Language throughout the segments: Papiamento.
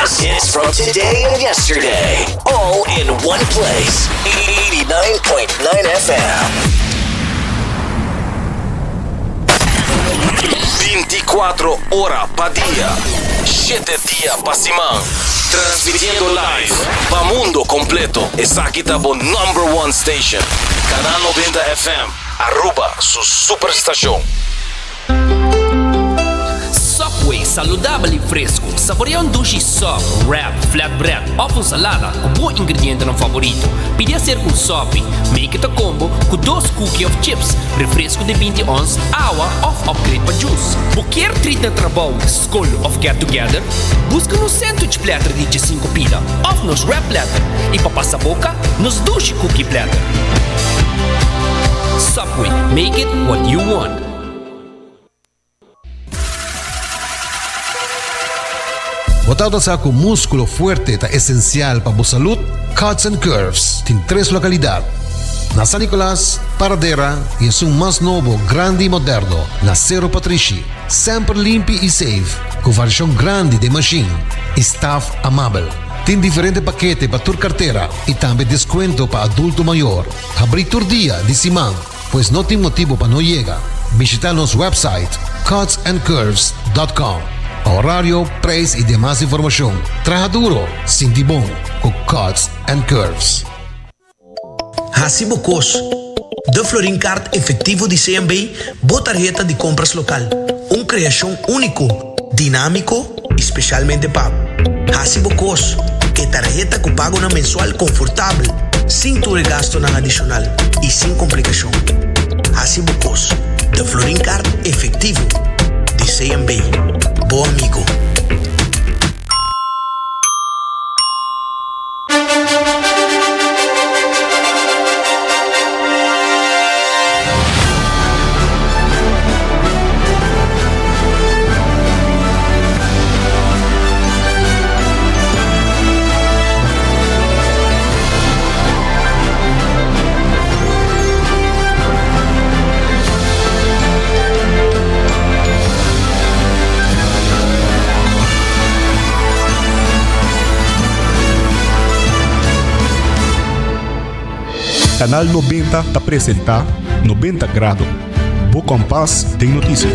Best hits from today and yesterday, all in one place. 89.9 FM. 24 ora pa dia, 7 dia pa siman. Transmitiendo live pa mundo completo. Esaki ta bo number one station. Canal 90 FM, Aruba su superstacion. Subway, saludabel y fresco. Saborea un dushi sub, wrap, flatbread of un salada cu bo ingredientenan favorito. Pidi hacer cu un sopi. Make it a combo cu dos cookie of chips, refresco di binti ons, awa of upgrade pa juice. Bo kier treat na trabou, scol of get together? Busca nos sandwich platter di djesinco pida of nos wrap platter y pa pasa boca, nos dushi cookie platter. Subway, make it what you want. Bo tabata sa ku múskulo fuerte ta esensial pa bo salud? Cuts and Curves tin tres lokalidat, na San Nicolas, Paradera i esun mas nobo, grandi i moderno na Sero Patrishi. Semper limpi i safe, ku variashon grandi den mashin i staf amabel. Tin diferente pakete pa tur kartera i tambe deskuento pa adulto mayor. Habrí tur dia di siman. Pues no tin motibo pa no yega. Bishita nos website cutsandcurves dot com pa horario, prijs y demas informacion. Traha duro, sinti bon cu Cuts and Curves. Hasi bo kos. De Florin Card Efectivo di CMB, bo tarheta di compras local. Un creacion unico, dinamico y specialmente pa bo. Hasi bo kos. E tarheta ku pagonan mensual konfortabel, sin tur e gastonan adishonal i sin komplikashon. Hasi bo kos. De Florin Card Efectivo di CMB. Bo amigo. Canal 90 ta presenta 90 Grado, bo kompas den notisia.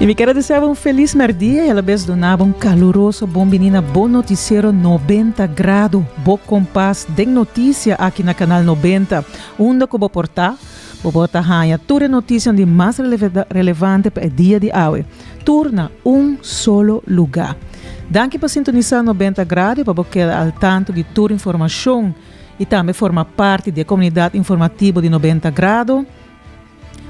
Y mi kier desea bo un feliz merdia y a la bes duna bo un caluroso bon bini na bo noticiero 90 Grado, bo kompas den noticia aki na Canal 90, unda cu bo por ta, bo por ta haña tur e noticianan di mas relevante pa e dia di awe, tur na un solo luga. Danki pa sintonisa 90 Grado y pa bo keda al tanto di tur informacion y tambe forma parti di e comunidad informativo di 90 Grado.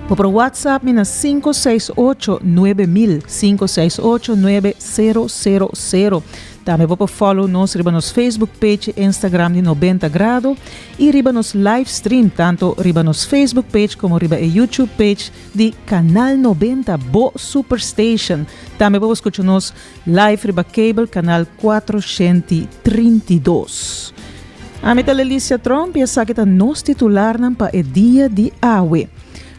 Bo por WhatsApp mi na 568 9000, 568 9000. Tambe bo por follow nos riba nos Facebook page y Instagram di 90 Grado y riba nos live stream tanto riba nos Facebook page como riba e YouTube page di Canal 90, bo Superstation. Tambe bo por scucha nos live riba cable canal 432. Ami ta Lelicia Tromp y esaki ta nos titularnan pa e dia di awe.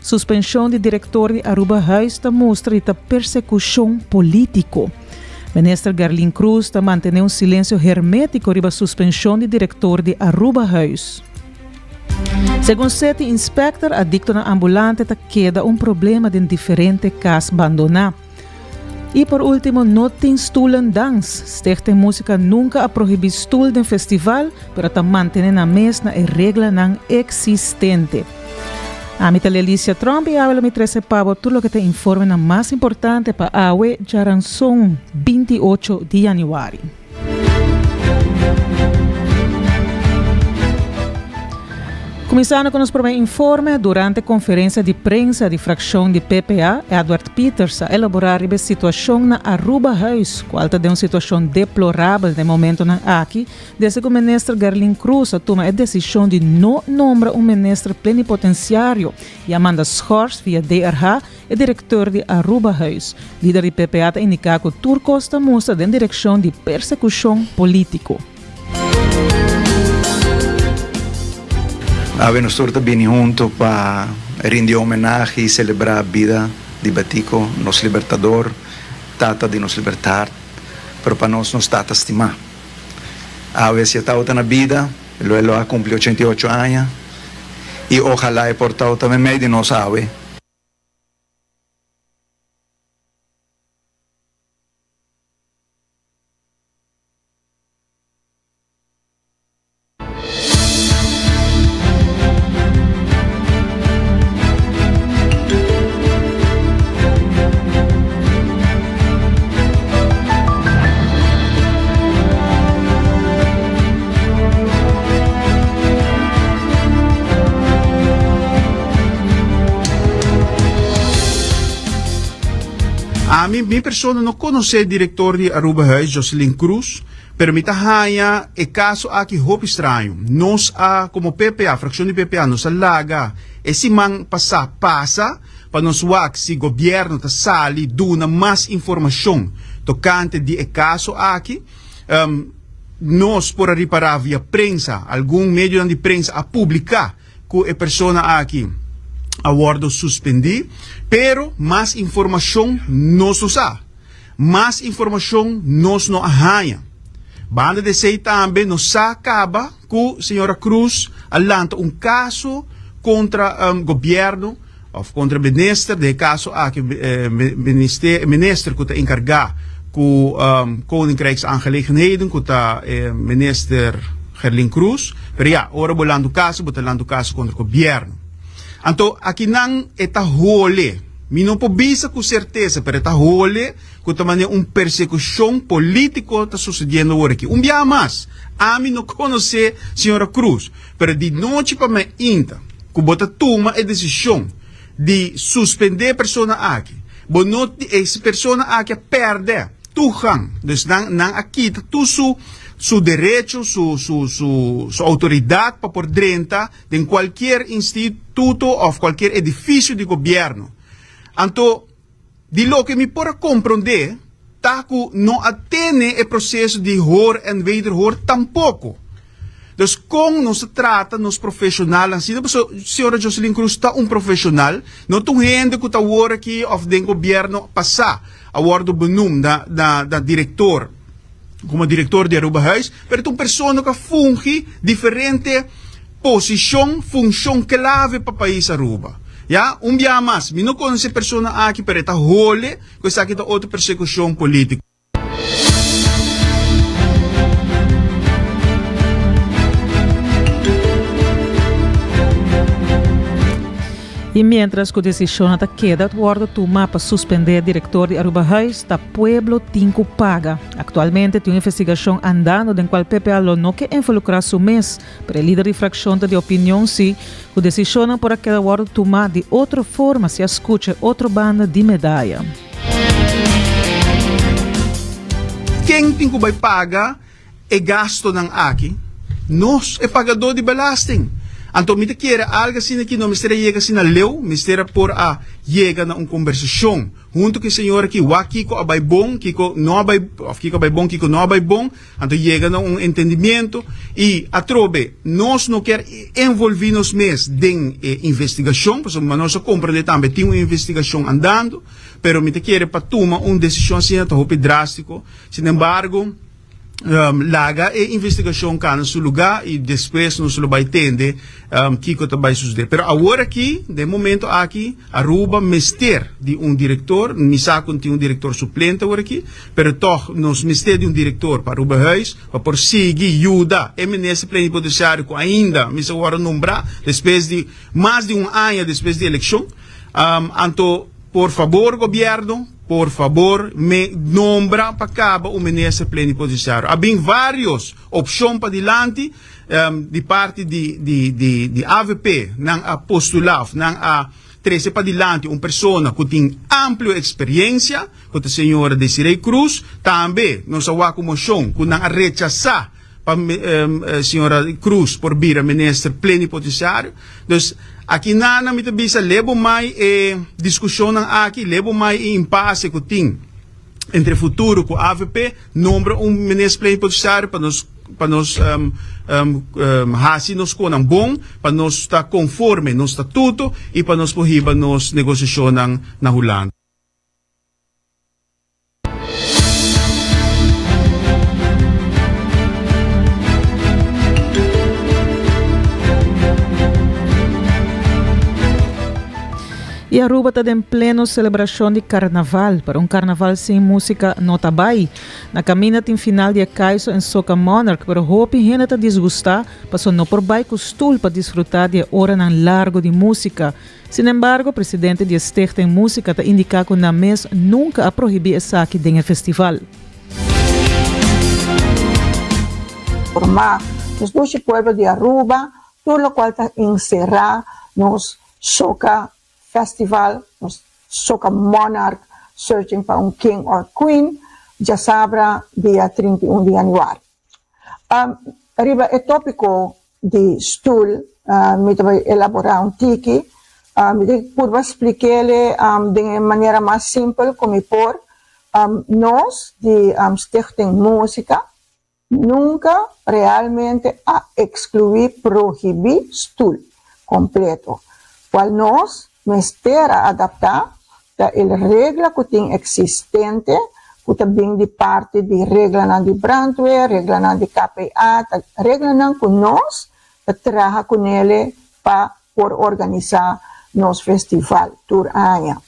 Suspension di director di Arubahuis ta mustra di ta persecucion politico. Minister Gerlin Croes ta mantene un silencio hermetico riba suspension di director di Arubahuis. Segun City Inspector, adictonan ambulante ta keda un problema den diferente cas bandona. Y por ultimo no tin stoelen dans. Stichting Musica nunca a prohibi stoel den festival, pero ta mantene nan mes na e reglanan existente. Ami ta Lelicia Tromp y awe lo mi trece pa bo tur loke ta informenan mas importante pa awe djaranson 28 di januari. Kuminsando ku nos promé informe, durante konferensia di prensa di frakshon di PPA, Edward Pieters a elaborá riba e situashon na Arubahuis, kual ta den un situashon deplorabel den momentonan aki, desde ku minister Gerlin Croes a tuma e desishon di no nombra un minister plenipotensiario i a manda schors via DRH E direktor di Arubahuis, lider di PPA ta indiká ku tur kos ta mustra den direkshon di persekushon polítiko. Awe nos tur ta bini hunto pa rindi homenahe y celebra bida di Betico, nos libertador, tata di nos libertad, pero pa nos, nos tata stima. Awe si e tabata na bida, lo e lo a cumpli 88 aña y ojalá e por tabata memey di nos awe. Ami, mi persona no conoce director di Arubahuis, Jocelyn Cruz, pero mi ta haña e caso aki hopi straño. Nos a, como PPA, fraccion di PPA, nos a laga e siman pasa pasa pa nos wak si gobierno ta sali duna mas informacion tocante di e caso aki. Nos por a ripará via prensa, algun medionan di prensa a publiká ku e persona aki a wòrdu suspendí, pero mas informashon nos no sa. Mas informashon nos no a haña. Banda di esei tambe nos sa kaba ku señora Cruz a lanta un kaso kontra gobièrnu Of kontra minister, den e kaso aki e minister ku ta enkargá ku Koninkrijksaangelegenheden ku ta minister Gerlin Croes. Pero ya, ora bo lanta un kaso, bo ta lanta un kaso kontra gobièrnu. Anto akinan e ta hole, mi no por bisa ku sertesa, pero e ta hole ku ta manera un persekushon polítiko ta susediendo awor aki. Un biaha mas, ami no konosé señora Croes, pero di nochi pa mainta, ku bo ta tuma e desishon di suspendé e persona aki, bo no e persona aki a pèrdè toegang, dus nan nan a kita tur su su derecho, su su su su outoridat pa por drenta den kualkier instituto òf kualkier edifisio di gobièrnu. Anto. Di loke mi por a komprondé ta ku no a tene e proseso di hoor en wederhoor tampoko. Dus kon nos ta trata nos profeshonalnan asina? Pasobra señora Jocelyn Cruz ta un profeshonal, no ta un hende ku ta awor aki òf den gobièrnu pasá a wòrdu benoem na na direktor komo direktor di Arubahuis, pero ta un persona ku a fungi diferente posishon, funshon klave pa pais Aruba. Ya, un biaha mas, mi no conoce e persona aki, pero e ta hole cu esaki ta otro persecucion politico. Y mientras cu decisionnan ta keda wordo tuma pa suspende director di Arubahuis, ta pueblo tin cu paga. Actualmente tin un investigacion andando den cual PPA lo no ke involucra su mes, pero e lider di fraccion ta di opinion si cu decisionnan por a keda wordo tuma di otro forma si a scucha e otro banda di medaya. Ken tin cu bay paga e gastonan aki? Nos, e pagador di belasting. Anto mi ta kere algo asina aki no mester a yega asina leu, mester a por a yega na un combersacion hunto cu e señor aki, wak kico a bay bon, kico no a bay, of kico a bay bon, kico no a bay bon. Anto yega na un entendimiento y atrobe nos no kier envolvi nos mes den e investigacion, pasobra nos a comprende tambe tin un investigacion andando, pero mi ta kere pa tuma un decision asina ta hopi drastico. Sin embargo, laga e investigacion cana su lugar y despues nos lo bay tende kico ta bay sucede. Pero awor aki, den momento aki, Aruba mester di un director, mi sa cu tin un director suplente awor aki, pero tog nos mester di un director pa Arubahuis pa por sigui yuda e minister plenipotenciario cu ainda mester worde nombra despues di mas di un aña despues di eleccion. Anto por fabor gobierno, por fabor me nombra pa caba un minister plenipotenciario. A bin varios opcion padilanti. Di parti di di avp nan a postula of nan a trece padilanti un persona cu tin amplio experiencia, cu ta señora Desiree Croes. Tambe nos a wak un mocion cu nan a rechasa pa señora Croes por bira minister plenipotenciario. Dus aki nan mi ta bisa lebo mai e discusionnan aki, lebo mai e impasse cu tin entre futuro cu avp, Nombra un minister plenipotenciario pa nos pa nos haci nos conan bon, pa nos ta conforme nos statuto y pa nos por hiba nos negociacionnan na Hulanda. Y Aruba ta den pleno celebracion di Carnaval, pero un Carnaval sin musica no ta bay. Na caminda tin final di e Kaiso en Soca Monarch, pero hopi hende ta disgusta paso no por bay cu stoel pa disfruta di e oranan largo di musica. Sin embargo, presidente di e Stichting Musica ta indica cu nan mes nunca a prohibi esaki den e festival. Forma nos dushi pueblo di Aruba, tur locual ta encera nos Soca Festival, nos Soca Monarch Searching pa un King or Queen, djasabra dia 31 di januari. Riba e topico di stoel mi ta bai elabora un tiki, mi ta purba splik'ele den e manera mas simpel cu mi por. Nos di Stichting Musica Nunca realmente a exclui prohibi stoel completo, cual nos mester a adapta ta el regla cu tin existente cu ta bin di parti di reglanan di brandweer, reglanan di KPA, ta reglanan cu nos ta traha cunele pa por organisa nos festival tur aña.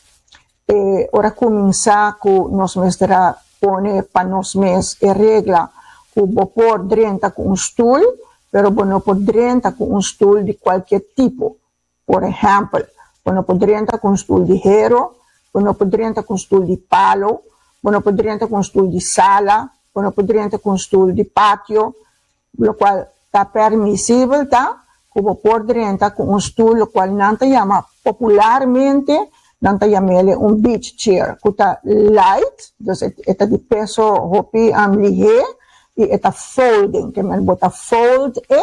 E ora kuminsá ku nos mester a pone pa nos mes e regla ku bo por drenta ku un stul, pero bo no por drenta ku un stul di kualkier tipo. Por ehèmpel, bo no por drenta ku un stul di hero, bo no por drenta ku un stul di palo, bo no por drenta ku un stul di sala, bo no por drenta ku un stul di patio, Locual ta permisibel ta cu bo por drenta cu un stoel locual nan ta yama popularmente nan ta yamele un beach chair cu ta light, dus e ta di peso hopi lihe y e ta folding, ke men bo ta fold e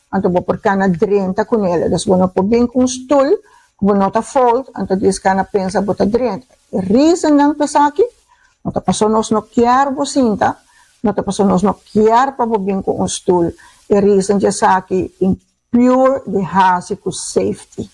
anto bo por cana drenta cunele, dus bo no por bin cu un stoel cu bo no ta fold anto dies cana pensa bo ta drenta. E reasonnan pa esaki no ta paso nos no kier bo sinta, No ta pasobra nos no kier pa bo bin ku un stul. E reason di esaki tin pure di hasi ku safety.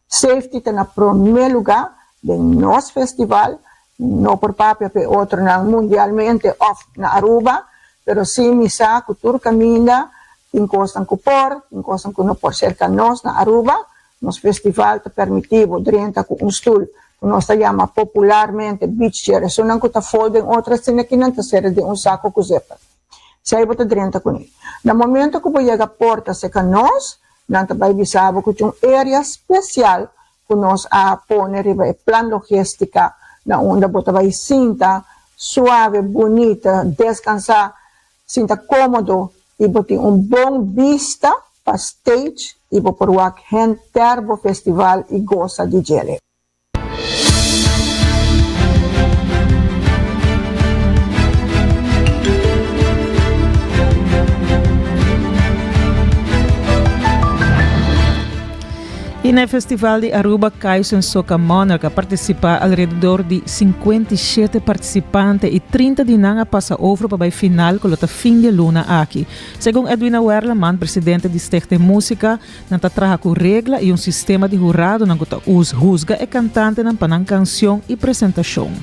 Safety ta na prome luga den nos festival, no por papia pa e otronan mundialmente of na Aruba, pero si mi sa ku tur kaminda tin kosnan ku por, tin kosnan ku no por. Serka nos na Aruba. Nos festival ta permití bo drenta ku un stul ku nos ta yama popularmente beach chair. Esunnan ku ta fold den otro asina ki nan ta sera den un sako ku zipper. Esei bo ta drenta kuné. Na momento ku bo yega porta serka nos, nan ta bai bisa bo ku tin un area spesial ku nos a pone riba e plan logístika na unda bo ta bai sinta suave, bunita, deskansá, sinta kómodo i bo tin un bon bista pa stage i bo por wak henter bo festival i gosa di djele. Y na e festival di Aruba Kaizen Soca Monarch a participa alrededor di 57 participante y 30 di nan a pasa over pa bay final cu lo ta fin di e luna aki. Segun Edwina Werleman, presidente di Stichting Musica, nan ta traha cu regla y un sistema di huradonan cu ta huzga e cantantenan pa nan cancion y presentacion.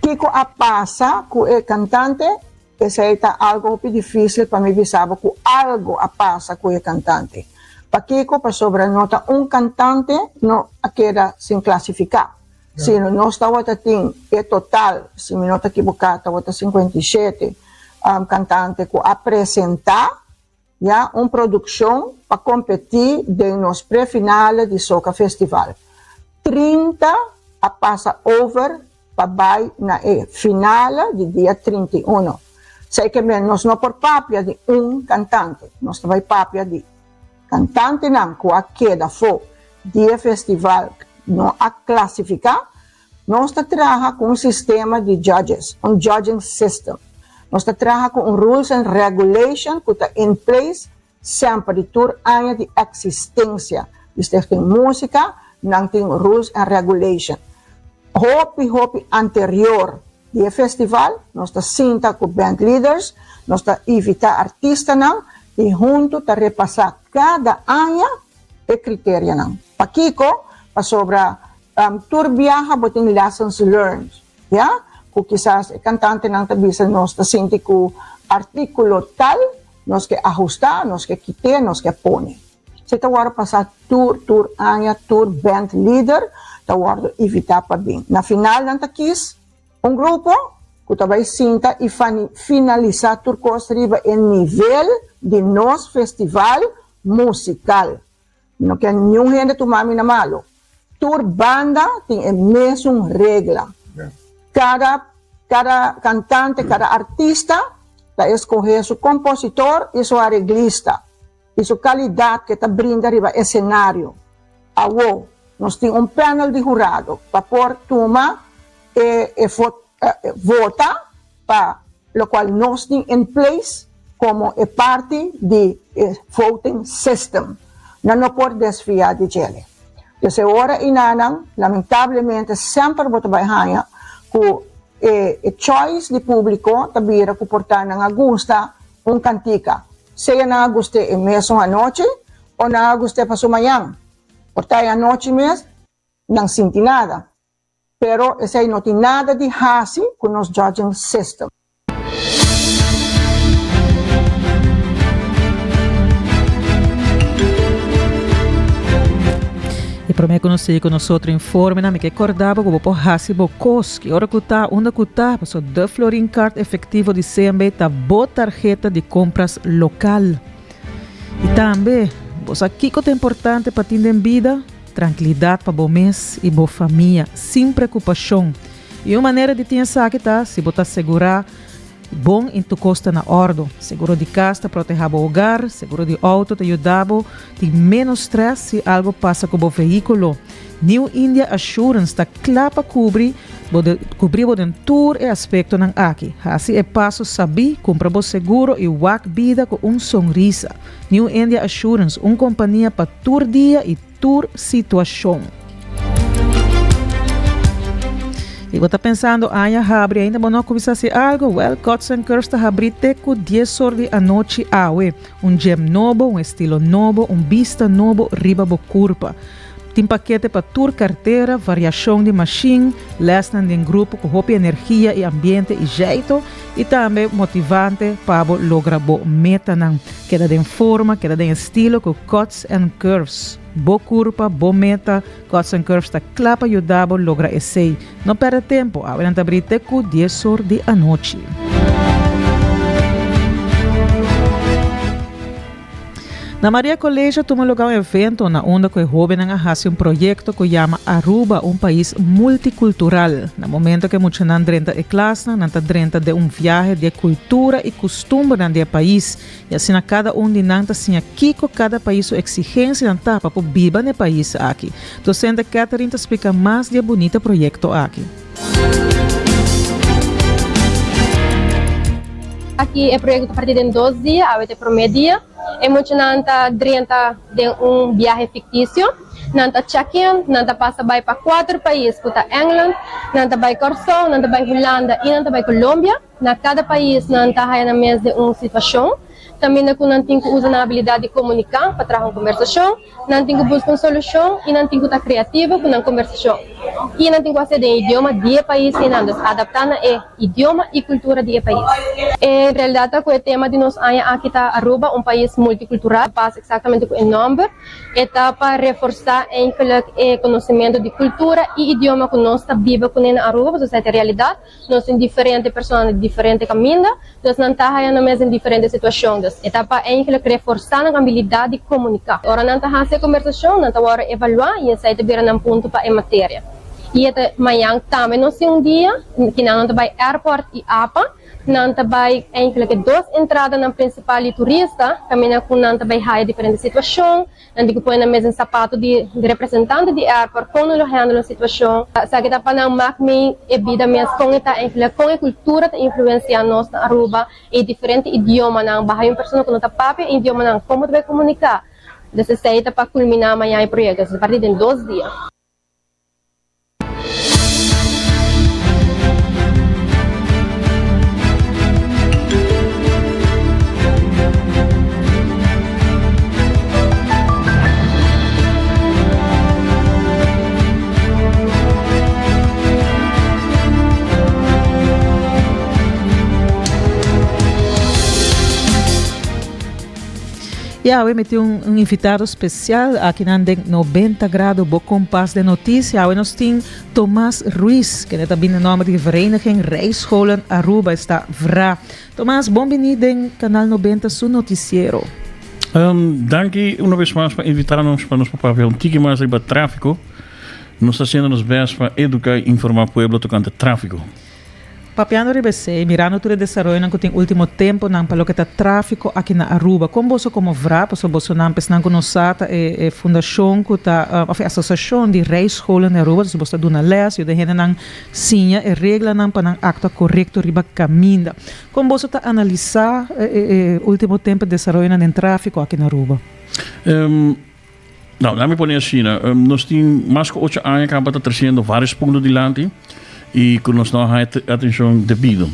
Kico a pasa cu e cantante? Esei ta algo hopi difícil pa mi bisa bo cu algo a pasa cu e cantante. Pakico? Pasobra no ta un cantante no a keda sin clasifica, sino nos tawata tin e total, si mi no ta equiboca, tawata 57 cantante cu a presenta ya un produccion pa competi den nos pre-finale di Soca Festival. 30 a pasa over pa bai na e finale di dia 31. Esei ke men nos no por papia di un cantante, nos ta bai papia di cantantenan cu a keda fo di e festival no a clasifica. Nos ta traha cu un sistema di judges, un judging system. Nos ta traha cu un rules and regulation cu ta in place semper di tur aña di existencia di Stichting Musica, nan tin rules and regulation. Hopi hopi anterior di e festival nos ta sinta cu band leaders, nos ta invita artistanan y hunto ta repasa cada aña e criterianan. Pakico? Pasobra Tur biaha bo tin lessons learned, ya, ku kisas e kantantenan ta bisa nos ta sinti ku artíkulo tal nos ke ahustá, nos ke kit'é, nos ke pone. Si ta wòrdu pasá tur tur aña tur band leader ta wòrdu invitá pa bin. Na final nan ta kis un grupo ku ta bai sinta i finalisá tur kos riba e nivel di nos festival musikal. Mi no ke niun hende tuma mi na malo. Tur banda tin e mesun regla. Kada kada kantante, kada artista ta eskohe su kompositor i su areglista i su kalidat ke ta brinda riba esenario. Awo, nos tin un panel di hurado pa por tuma e e vota pa locual nos tin in place como e parti di e voting system. Nan no por desvia di djele. Dus e ora inanan, lamentablemente semper bo ta bay haña cu e e choice di publico ta bira cu por ta nan a gusta un cantica, sea nan a gust'é e mesun anochi o nan a gust'é paso mañan. Por ta e anochi mes nan sinti nada. Pero esei no tin nada di hasi ku nos judging system. E promé ku nos sigui ku nos otro informenan, mi ke kòrda bo ku bo por hasi bo kos ki ora ku ta, unda ku ta, pasobra De Florin Card Efectivo di CMB ta bo tarheta di kompras lokal. I tambe, bo sa kiko ta importante pa tin den bida? Trankilidat pa bo mes i bo famia, sin preokupashon. I un manera di tin esaki ta si bo ta segurá bon i tur kos ta na òrdu. Seguro di kas ta protehá bo hogar, seguro di outo ta yuda bo tin ménos strès si algu pasa ku bo vehíkulo. New India Assurance ta kla pa kubri bo kubri bo den tur e aspektonan aki. Hasi e paso sabí, kumpra bo seguro i wak bida ku un sonrisa. New India Assurance, un kompania pa tur dia i tur situashon. I bo ta pensando aña habri ainda bo no a kuminsá hasi algu? Wèl, Cuts and Curves ta habrí te ku dies or di anochi awe. Un gym nobo, un estilo nobo, un bista nobo riba bo kurpa. Tin pakete pa tur kartera, variashon di mashin, lèsnan den grupo ku hopi energia i ambiente i zjeito i tambe motivante pa bo logra bo metanan. Keda den forma, keda den estilo ku Cuts and Curves. Bo kurpa, bo meta, Cuts and Curves ta kla pa yuda bo logra esei. No pèrdè tempu, awe nan ta abrí te ku dies or di anochi. Na Maria College a tuma luga un evento na unda cu e hobennan a haci un proyecto cu yama Aruba, un pais multicultural. Na momento cu e muchanan drenta e klasnan, nan ta drenta den un viahe di e cultura y custumbernan di e pais y asina cada un di nan ta siña kico cada pais su exigencianan ta pa por biba na e pais aki. Docente Catherine ta splica mas di e bunita proyecto aki. Aki e proyecto ta parti den dos dia, awe ta e prome dia. E muchanan ta drenta den un biahe ficticio. Nan ta check in, nan ta pasa bai pa cuater pais cu ta England, nan ta bai Corsou, nan ta bai Hulanda y nan ta bai Colombia. Na kada pais nan ta haya nan mes den un situashon kaminda ku nan tin ku usa nan abilidat di komuniká pa traha un kombersashon, nan tin ku buska un solushon i nan tin ku ta kreativo ku nan kombersashon. I nan tin ku hasié den e idioma di e pais einan, dus adaptá na e idioma i kultura di e pais. En realidat ta ku e tema di nos aña aki ta Aruba, un pais multikultural, pas eksaktamente ku e nòmber. E ta pa reforsá eigenlik e konosementu di kultura i idioma ku nos ta biba kuné na Aruba, pasobra esei ta e realidat. Nos tin diferente persona di diferente kaminda, dus nan ta haya nan mes den diferente situashon. Dus e ta pa eigenlijk reforsá nan abilidat di komuniká. Ora nan ta hasi e kombersashon, nan ta wòrdu evaluá i esei ta bira nan punto pa e materia. I e ta mañan tambe nos tin un dia ki nan ta bai airport i apa, nan ta bai eigenlijk e dos entradanan prinsipal di turista, kaminda ku nan ta bai haya diferente situashon. Nan tin ku pone nan mes den sapato di representante di airport, kon nan lo handle un situashon. Esaki ta pa nan mak mi e bida mes, kon e ta eigenlijk, kon e kultura ta influensia nos na Aruba, e diferente idiomanan, baha un persona ku no ta papia e idiomanan, kon bo ta bai komuniká? Dus esei ta pa kulminá mañana e proyekto, esei ta parti den dos dia. Ya, awe mi tin un, un invitado especial aki nan den 90 grado bo kompas de noticia. Awe nos tin Tomás Ruiz, kende ta bini nomber di Vereniging Rijscholen Aruba, esta VRA. Tomás, bon bini den Canal 90 su noticiero. Um, danki una vez mas pa invitarnos pa nos papia un tiki mas riba tráfico. Nos ta haciendo nos best pa educa y informa pueblo tocante tráfico. Papiando riba esei, mirando tur e desaroyonan ku tin último temponan pa loke ta tráfiko aki na Aruba, kon boso komo vra, pasobra bosonan pesnan ku nos sa ta e e fundashon ku ta òf e asosiashon di rijscholen di Aruba, dus boso ta duna lès, yuda hendenan siña e reglanan pa nan aktua korekto riba kaminda. Kon boso ta analisá e e último tempo e desaroyonan den tráfiko aki na Aruba? Nou, laat mi pone asina. Um, nos tin mas ku ocho aña kaba ta tresiendo varios punto dilanti i ku nos no a haya atenshon debido.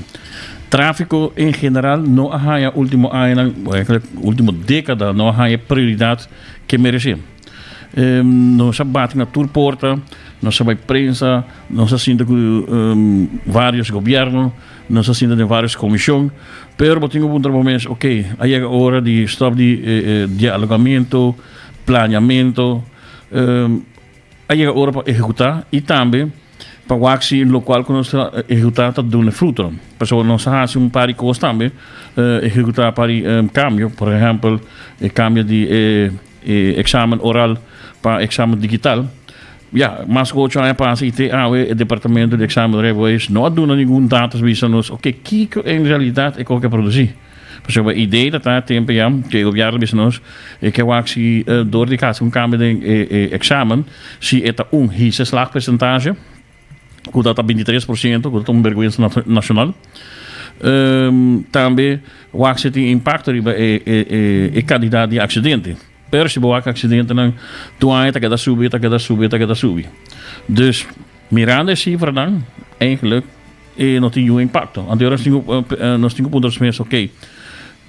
Tráfiko en general no a haya último añanan, eigenlijk último dékada no a haya prioridat ke meresé. Um, nos a bati na tur porta, nos a bai prensa, nos a sinta ku um, varios gobierno, nos a sinta den varios komishon, pero bo tin ku puntra bo mes, ok, a yega ora di stop di eh, eh, dialogamento, planeamento, a yega ora pa ehecuta y tambe pa wak si locual cu nos ta ehecuta ta duna fruto. Pasobra nos a haci un par di cos tambe, ehecuta par di cambio, por ehempel e cambio di e examen oral pa examen digital. Ya, mas cu ocho aña pasa y te awe e departamento di examen rijbewijs no a duna ningun datos bisa nos, ok, kico en realidad e cos ke produci. Pasobra e idee ta ta tempo ya ku e gobièrnu bisa nos e ke wak si dor di hasi un kambio den e eksamen si e ta un hisa slaagpercentage ku ta ta 23% ku ta un bergwensa nashonal. Tambe wak si tin impakto riba e kantidat di aksidente. Pero si bo wak aksidentenan tur aña ta keda subi ta keda subi ta keda subi. Dus mirando e sifranan eigenlijk e no tin niun impakto. Anto nos tin ku nos tin ku puntra nos mes, ok,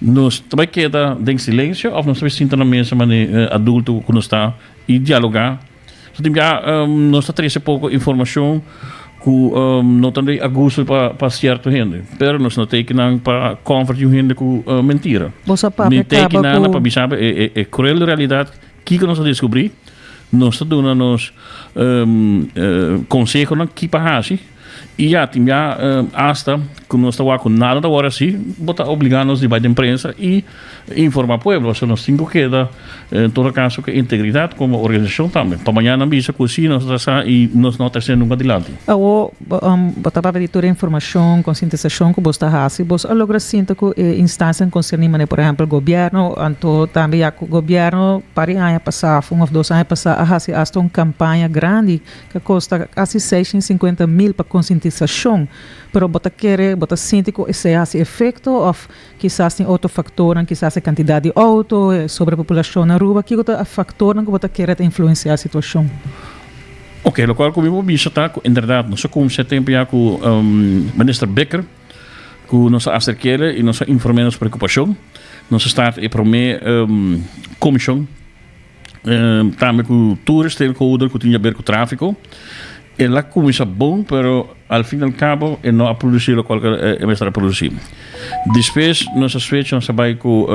nos ta bai keda den silensio òf nos ta bai sinta na mesa manera adulto ku nos ta i dialogá? So tin bia nos ta trece poco informacion cu no ta a gusto pa cierto hende. Pero nos no teken nan pa comfort un hende cu mentira. Boso a papia Ni teken caba nan cu pa bisa e cruel realidad kico nos a descubri. Nos ta duna nos consehonan ki pa haci. Y ya tin bia hasta cu nos ta wak cu nada ta worde haci, bo ta obliga nos di bay den prensa y informa pueblo. So nos tin cu keda en todo caso cu integridad como organisacion tambe. Pa mañana nan bisa cu si nos ta sa y nos no ta trece nunca dilanti. Awo bo ta papia di tur e informacion, concientisacion cu bos ta haci, bos a logra sinta cu e instancianan concerni manera por ehempel gobierno, anto tambe ya cu gobierno par di aña pasa, un of dos aña pasa a haci hasta un campaña grandi Ke kosta kasi 650 mil pa konsientisashon, pero bo ta kere, bo ta sinti ku esei a hasi efekto òf kisas tin otro faktornan, kisas e kantidat di outo, e sobrepopulashon na Aruba, kiko ta e faktornan ku bo ta kere ta influensiá e situashon? Oke, lokual ku mi por bisa ta ku inderdat nos a kuminsá tempu ya ku Minister Bikker ku nos a aserk'el i nos a inform'é nos preokupashon. Nos a start e promé komishon. Tambe ku tur stakeholder ku tin haber ku tráfiko. El a kuminsá bon, pero al fin al kabo e no a produsí lokual ku e mester a produsí. Despues nos a switch, nos a bai ku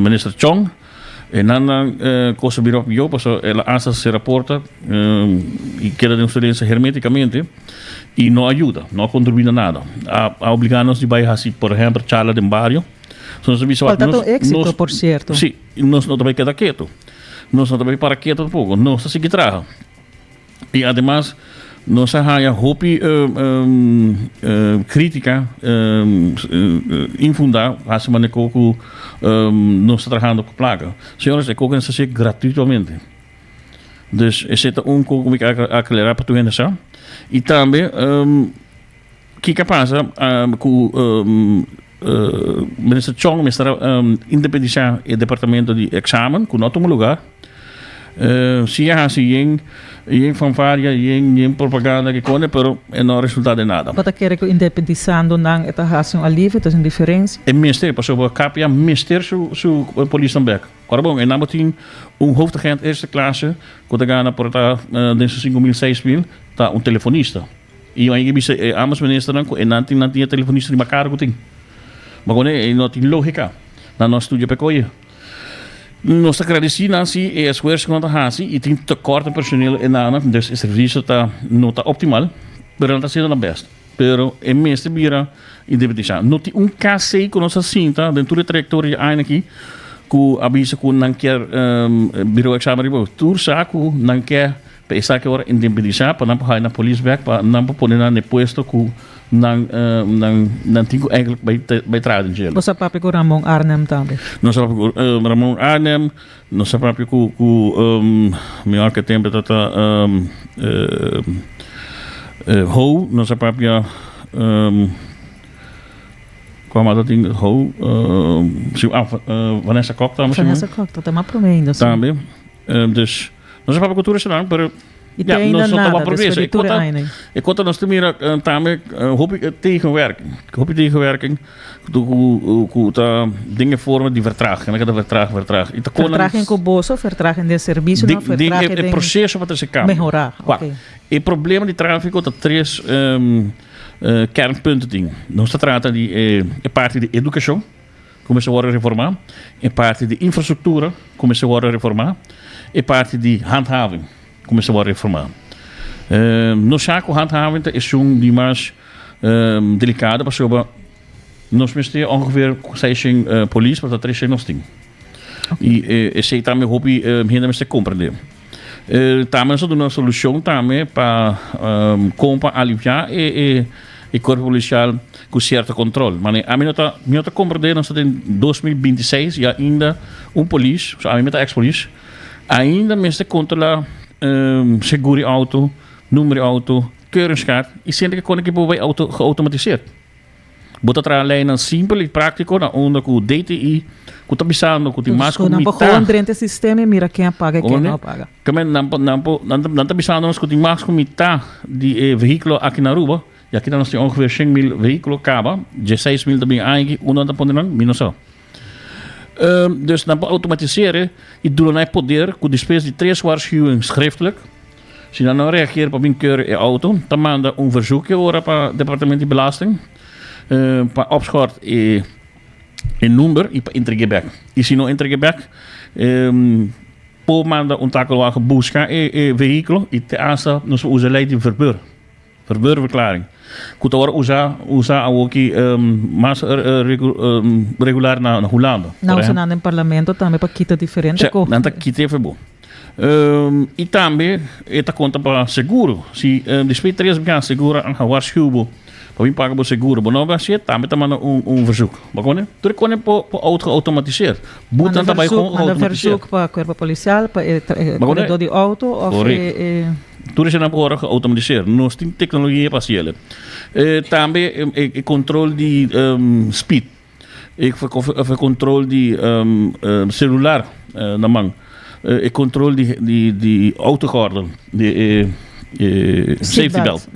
Minister Chong. E nan nan kos a bira pió pasobra el a hasta sera porta i keda den silensia hermétikamente i no a yuda, no a kontribuí na nada. A obligá nos di bai hasi por ehèmpel charla den bario. So nos a bisa Cual ta tu éxito, por cierto. Sí, nos no ta bay keda keto. Nos no ta bay para keto tampoco. Nos ta sigui traha. Y ademas, nos a haya hopi crítica infunda, haci manera cu nos ta trahando cu placa. Señores, e coca nos ta haci gratuitamente. Dus esey ta un cu mi kier aclara pa tur hende sa. Y tambe, Kiko a pasa ku Minister Chong mester a independisá e departamento di eksamen ku no a tuma lugá. Si a hasi yen yen fanfaria, yen yen propaganda ke kone pero e no a resultá den nada. Bo ta kere ku independisando nan e ta hasi un alivio, ta hasi un diferensia? E mester, pasobra KPA mester su su polisnan bèk. Ora bon, e nan bo tin un hoofdagent eerste klasse ku ta gana por ta den su 5000, 6000, ta un telefonista. I nan a bisa e ambos ministernan ku e nan tin nan tin e telefonista riba kar ku tin. Ma kono e no tin logika. Nan no a studia pa e koye. Nos ta gradisí nan si e esfuerso ku nan ta hasi i tin tekort den personel e nan, dus e servisio ta no ta optimal, pero nan ta hasiendo nan bèst. Pero e mester bira independinsá. No tin un KC ku nos a sinta den tur e trayektoria di aña aki ku a bisa ku nan kier bira un eksamen riba. Tur sa ku nan ke Pa esaki ora independisá pa nan por haya nan polis bek pa nan por pone nan na e puesto ku nan nan nan tin ku eigenlijk bai bai traha den djele. Bo sa papia ku Ramon Arnhem tambe? Nos sa papia ku Ramon Arnhem, nos sa papia ku ku mi wak e tempo ta ta Ho, nos sa papia kua mas ta tin Ho si ah Vanessa Kok tambe. Vanessa Kok ta ta mas prome ainda si. Tambe dus. Nos a papia ku tur esnan, pero I te ja, ainda nos no nada, toma despues progreso. di E tur e kota, aña. e kota nos ta mira eh, tambe eh, hopi eh, tegenwerking. Hopi tegenwerking ku, ku, ku ta den e forma di vertraging. Dan ta vertraag, vertraag. I ta konan Vertraging ku boso, vertraging den servicio, den, no den e, vertraging e den proceso pa trese cambio. mehorá. Wak, Oké. e problema di tráfico ta tres eh, kernpunten tin. Nos ta trata di e, e parti di educacion. Ku mester wòrdu reformá, e parti di infrastruktura ku mester wòrdu reformá, e parti di handhaving ku mester wòrdu reformá. Nos sa ku handhaving ta esun di mas delikado pasobra nos mester ongeveer seishent polis pa ta treshen nos tin. I esei tambe hopi hende mester komprendé. Tambe nos ta duna solushon tambe pa kon pa aliviá e e kuerpo polisial ku sierto kontrol. Mane ami no ta mi no ta komprendé nos ta den 2026 i ainda un polis, so ami mi ta eks polis, ainda mester kontrolá segur di outo, number di outo, keuringskaart i siente ke kon e por bai outo geautomatiseerd. Bo ta traha leinan simpel i práktiko na unda ku DTI ku ta bisando ku tin mas ku Nan por mitá. gewoon drenta e sistema i mira ken a paga i ken no a paga. Keme nan por nan por nan ta nan ta bisando nos ku tin mas ku mitá di e vehíkulo aki na Aruba i aki nos tin ongeveer 100 mil vehíkulo kaba, 16 mil ta bin aña aki, unda nan ta pone nan? Mi no sa. Dus nan por automatisere y duna nan e poder cu despues di tres waarschuwing schriftelijk, si nan no reageer pa bin keur e auto, ta manda un verzoekje ora pa Departamento di Belasting pa opschort e e number y pa entregue bek. Y si no entregue bek, por manda un takelwagen busca e e vehiculo y te hasta nos por usa ley di verbeur. Verbeurverklaring, ku ta wòrdu usá usá awoki mas regular na na Hulanda. Nan usa nan den parlamento tambe pa kita diferente kos. Nan ta kita e bo. I tambe e ta konta pa seguro. Si despues di tres biaha seguro a waarschuw bo pa bin paga bo seguro, bo no a hasié, tambe ta manda un un verzoek. Bo kone? Tur e kone por por auto geautomatiseer. Boete nan ta bai gewoon Manda geautomatiseer. verzoek pa kuerpo polisial, pa e koredó di outo òf e. Tur esei nan por ora geautomatiseer. Nos tin teknologia pa hasi el. Tambe e kontrol di speed, e kontrol di selular na man, e kontrol di autogordel, di e safety belt.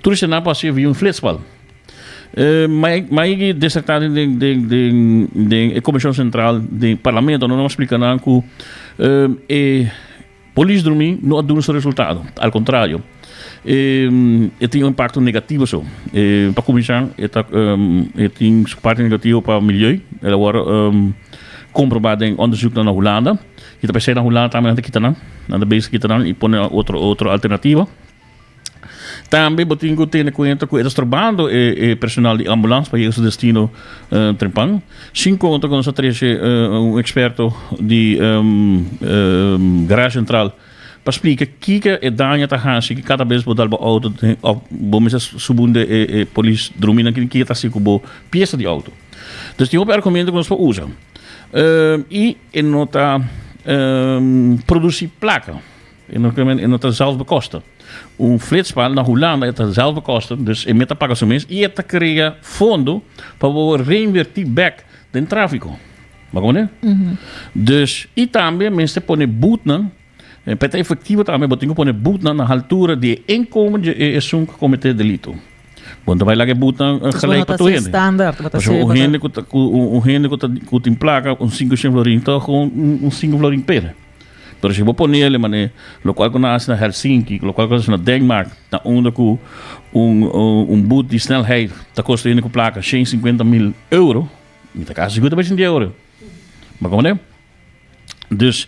Tur esei nan por hasi via un flitspaal. Mai desertá den den e Komishon Sentral den Parlamento nan a splika nan ku e Polis drumí no a duna su resultado, al kontrario, e tin un impakto negativo so. Pa kuminsá e ta e tin su parti negativo pa milieu, el a wòrdu komprobá den òndersuknan na Hulanda i ta p'esei na Hulanda tambe nan ta kita nan, nan ta bezig kita nan i pone otro otro alternativa. Tambe bo tin ku tene kuenta ku e ta strobando e personal di ambulans pa yega su destino trempan. Sin konta ku nos a trese un eksperto di Garage Central pa splika kiko e daño ta hasi ki kada bes bo dal bo outo òf bo mester subunde e polis drumi nan kiko ta hasi ku bo piesa di outo. Dus tin hopi argumento ku nos por usa i e no ta produsi plaka. E no e no ta zelf bekosten. Un flitspaal na Hulanda e ta zelf bekosten, dus e meta paga su mes i e ta krea fondo pa bo reinverti bek den trafiko. Bo komprende? Dus i tambe mester pone boetnan, pa e ta efektivo tambe bo tin ku pone boetnan na haltura di e inkomen di e esun ku komete delito. Bo no ta bai laga e boetnan gelijk pa tur hende. Pasobra un hende ku ta un hende ku ta ku tin plaka un 500 florin ta gewoon un 5 florin pere. Pero si bo pone el mane locual cu nan haci na Helsinki, locual cu nan haci na Denmark, na unda cu un un boete di snelheid ta costa hende cu placa 150 mil euro, mi ta casi sigur ta bay sinti euro. Bo comprende? Dus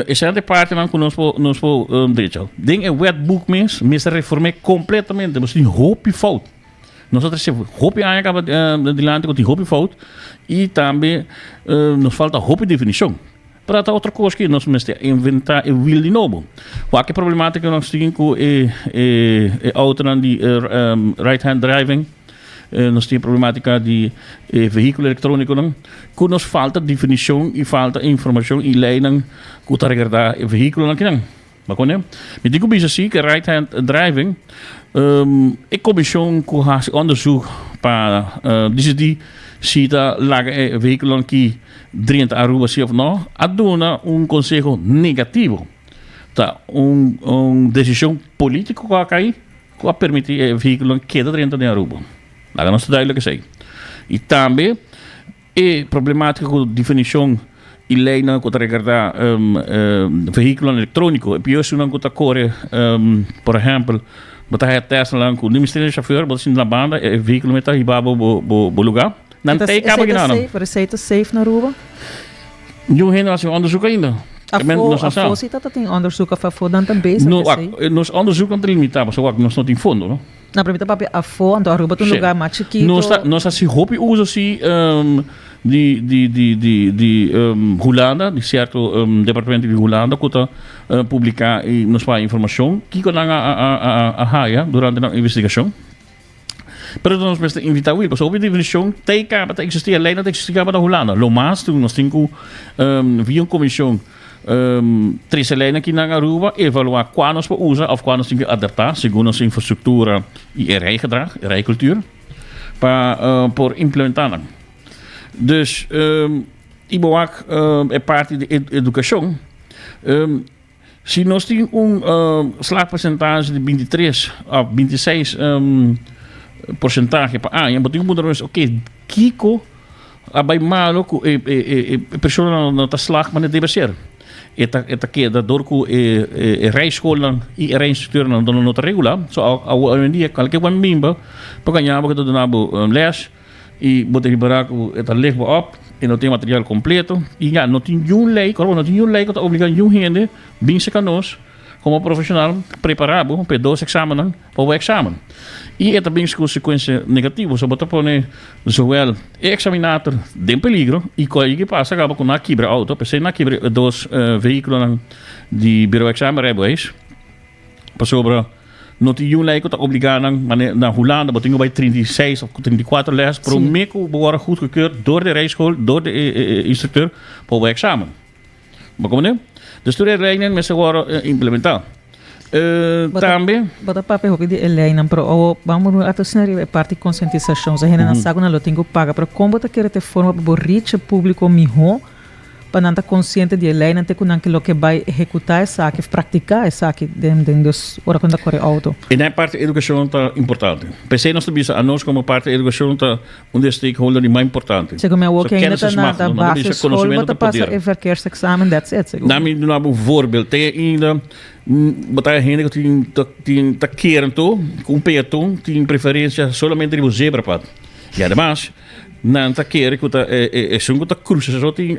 esei ta e partinan cu nos por nos por drecha. Den e wetboek mes mester reforme completamente, nos tin hopi fout. Nos a trece hopi aña caba dilanti cu tin hopi fout y tambe nos falta hopi definicion. Pero ta otro kos ku nos mester inventá e wiel di nobo. Wak e problemátika nos tin ku e e e outonan di right hand driving, nos tin problemátika di e vehíkulo elektrónikonan, ku nos falta definishon i falta informashon i leinan ku ta regardá e vehíkulonan akinan. Bo koné? Mi tin ku bisa si ku e right hand driving, e komishon ku hasi onderzoek pa disidí si ta laga e vehíkulonan aki drenta Aruba si òf nò, a duna un konseho negativo. Ta un un desishon polítiko ku a kai ku a permití e vehíkulonan keda drenta den Aruba. Laga nos ta duidelijk esei. I tambe E problematica cu definicion y leynan cu ta regarda vehiculonan electronico, e pio esunnan cu ta core, por ehempel, bo ta haya Teslanan cu ni mester di chauffeur, bo ta sinta na banda, e vehiculo mes ta hiba bo bo lugar. Nan ta e caba gina nan. Pero esey ta safe na Aruba? Niun hende a haci un onderzoek ainda. Afo, afo si ta tin onderzoek of afo nan ta bezig No, wak, nos onderzoeknan ta limita, pasobra wak, nos no tin fondo, no? Na pero mi ta papia afó, anto Aruba ta un lugar mas chikito. Nos ta, nos hasi hopi uso si di di di di di Hulanda, di sierto departamento di Hulanda ku ta publiká i nos paña informashon kiko nan a a a a haya durante nan investigashon. Pero nos mester invitá Wil, pasobra hopi definishon ta e kaba ta eksistí, e leinan ta eksistí kaba na Hulanda. Lo mas tu nos tin ku via un komishon Trece leynan aki nan Aruba, evalua cua nos por usa of cua nos tin cu adapta segun nos infrastructura y e rijgedrag, e rijcultuur, pa por implementa nan. Dus, y bo wak e parti di educacion, si nos tin un slaagpercentage di 23 of 26 porcentahe pa aña, bo tin cu puntra nos, ok, kico? a bai malo ku e e e e persona no ta slag manera debe ser. E ta e ta keda dor ku e e rijschoolnan i e rijinstructeurnan no no ta regulá. So awo hoy en dia kalke wan bimba por gaña bo ku ta duna bo les i bo ta ripará ku e ta lig bo op e no tin material kompleto i ya no tin niun lei kòrda bo no tin niun lei ku ta obligá niun hende bin serka nos komo profeshonal prepará bo pa e dos eksamennan pa bo eksamen i e ta bin ku konsekuensia negativo so bo ta pone zowel e eksaminator den peligro i ku ayiki pasa kaba ku nan a kibra outo p'esei nan a kibra e dos vehikulonan di biro eksamen rijbewijs pasobra no tin niun lei ku ta obligá nan manera na Hulanda bo tin ku bai 36 òf 34 lès promé ku bo wòrdu goedgekeurd dor di rijschool dor di e instrukteur pa bo eksamen. Bo comprende? Dus tur e leynan mester worde implementá. Tambe. Bo ta papia hopi di e leynan, pero awo ban bo a ta sina riba e parti konsientisashon. So hendenan sa ku nan lo tin ku paga, pero kon bo ta kere te forma pa bo reach e públiko mihó pa nan ta konsiente di e leynan te ku nan ke loke bai ehekutá esaki of praktiká esaki den den dus ora ku nan ta kore outo? E na e parti edukashon ta importante. P'esei nos ta bisa anos komo parti edukashon ta Un di e stakeholder di mas importante. Segun mi awor ke ainda ta na ta basisschool bo ta pasa e verkeersexamen that's it segun. Dami duna bo un voorbeeld te ainda bo ta hende ku tin ta tin ta kere anto ku un peaton tin preferencia solamente riba un zebrapad y ademas nan ta kere ku ta e esun ku ta crusa so tin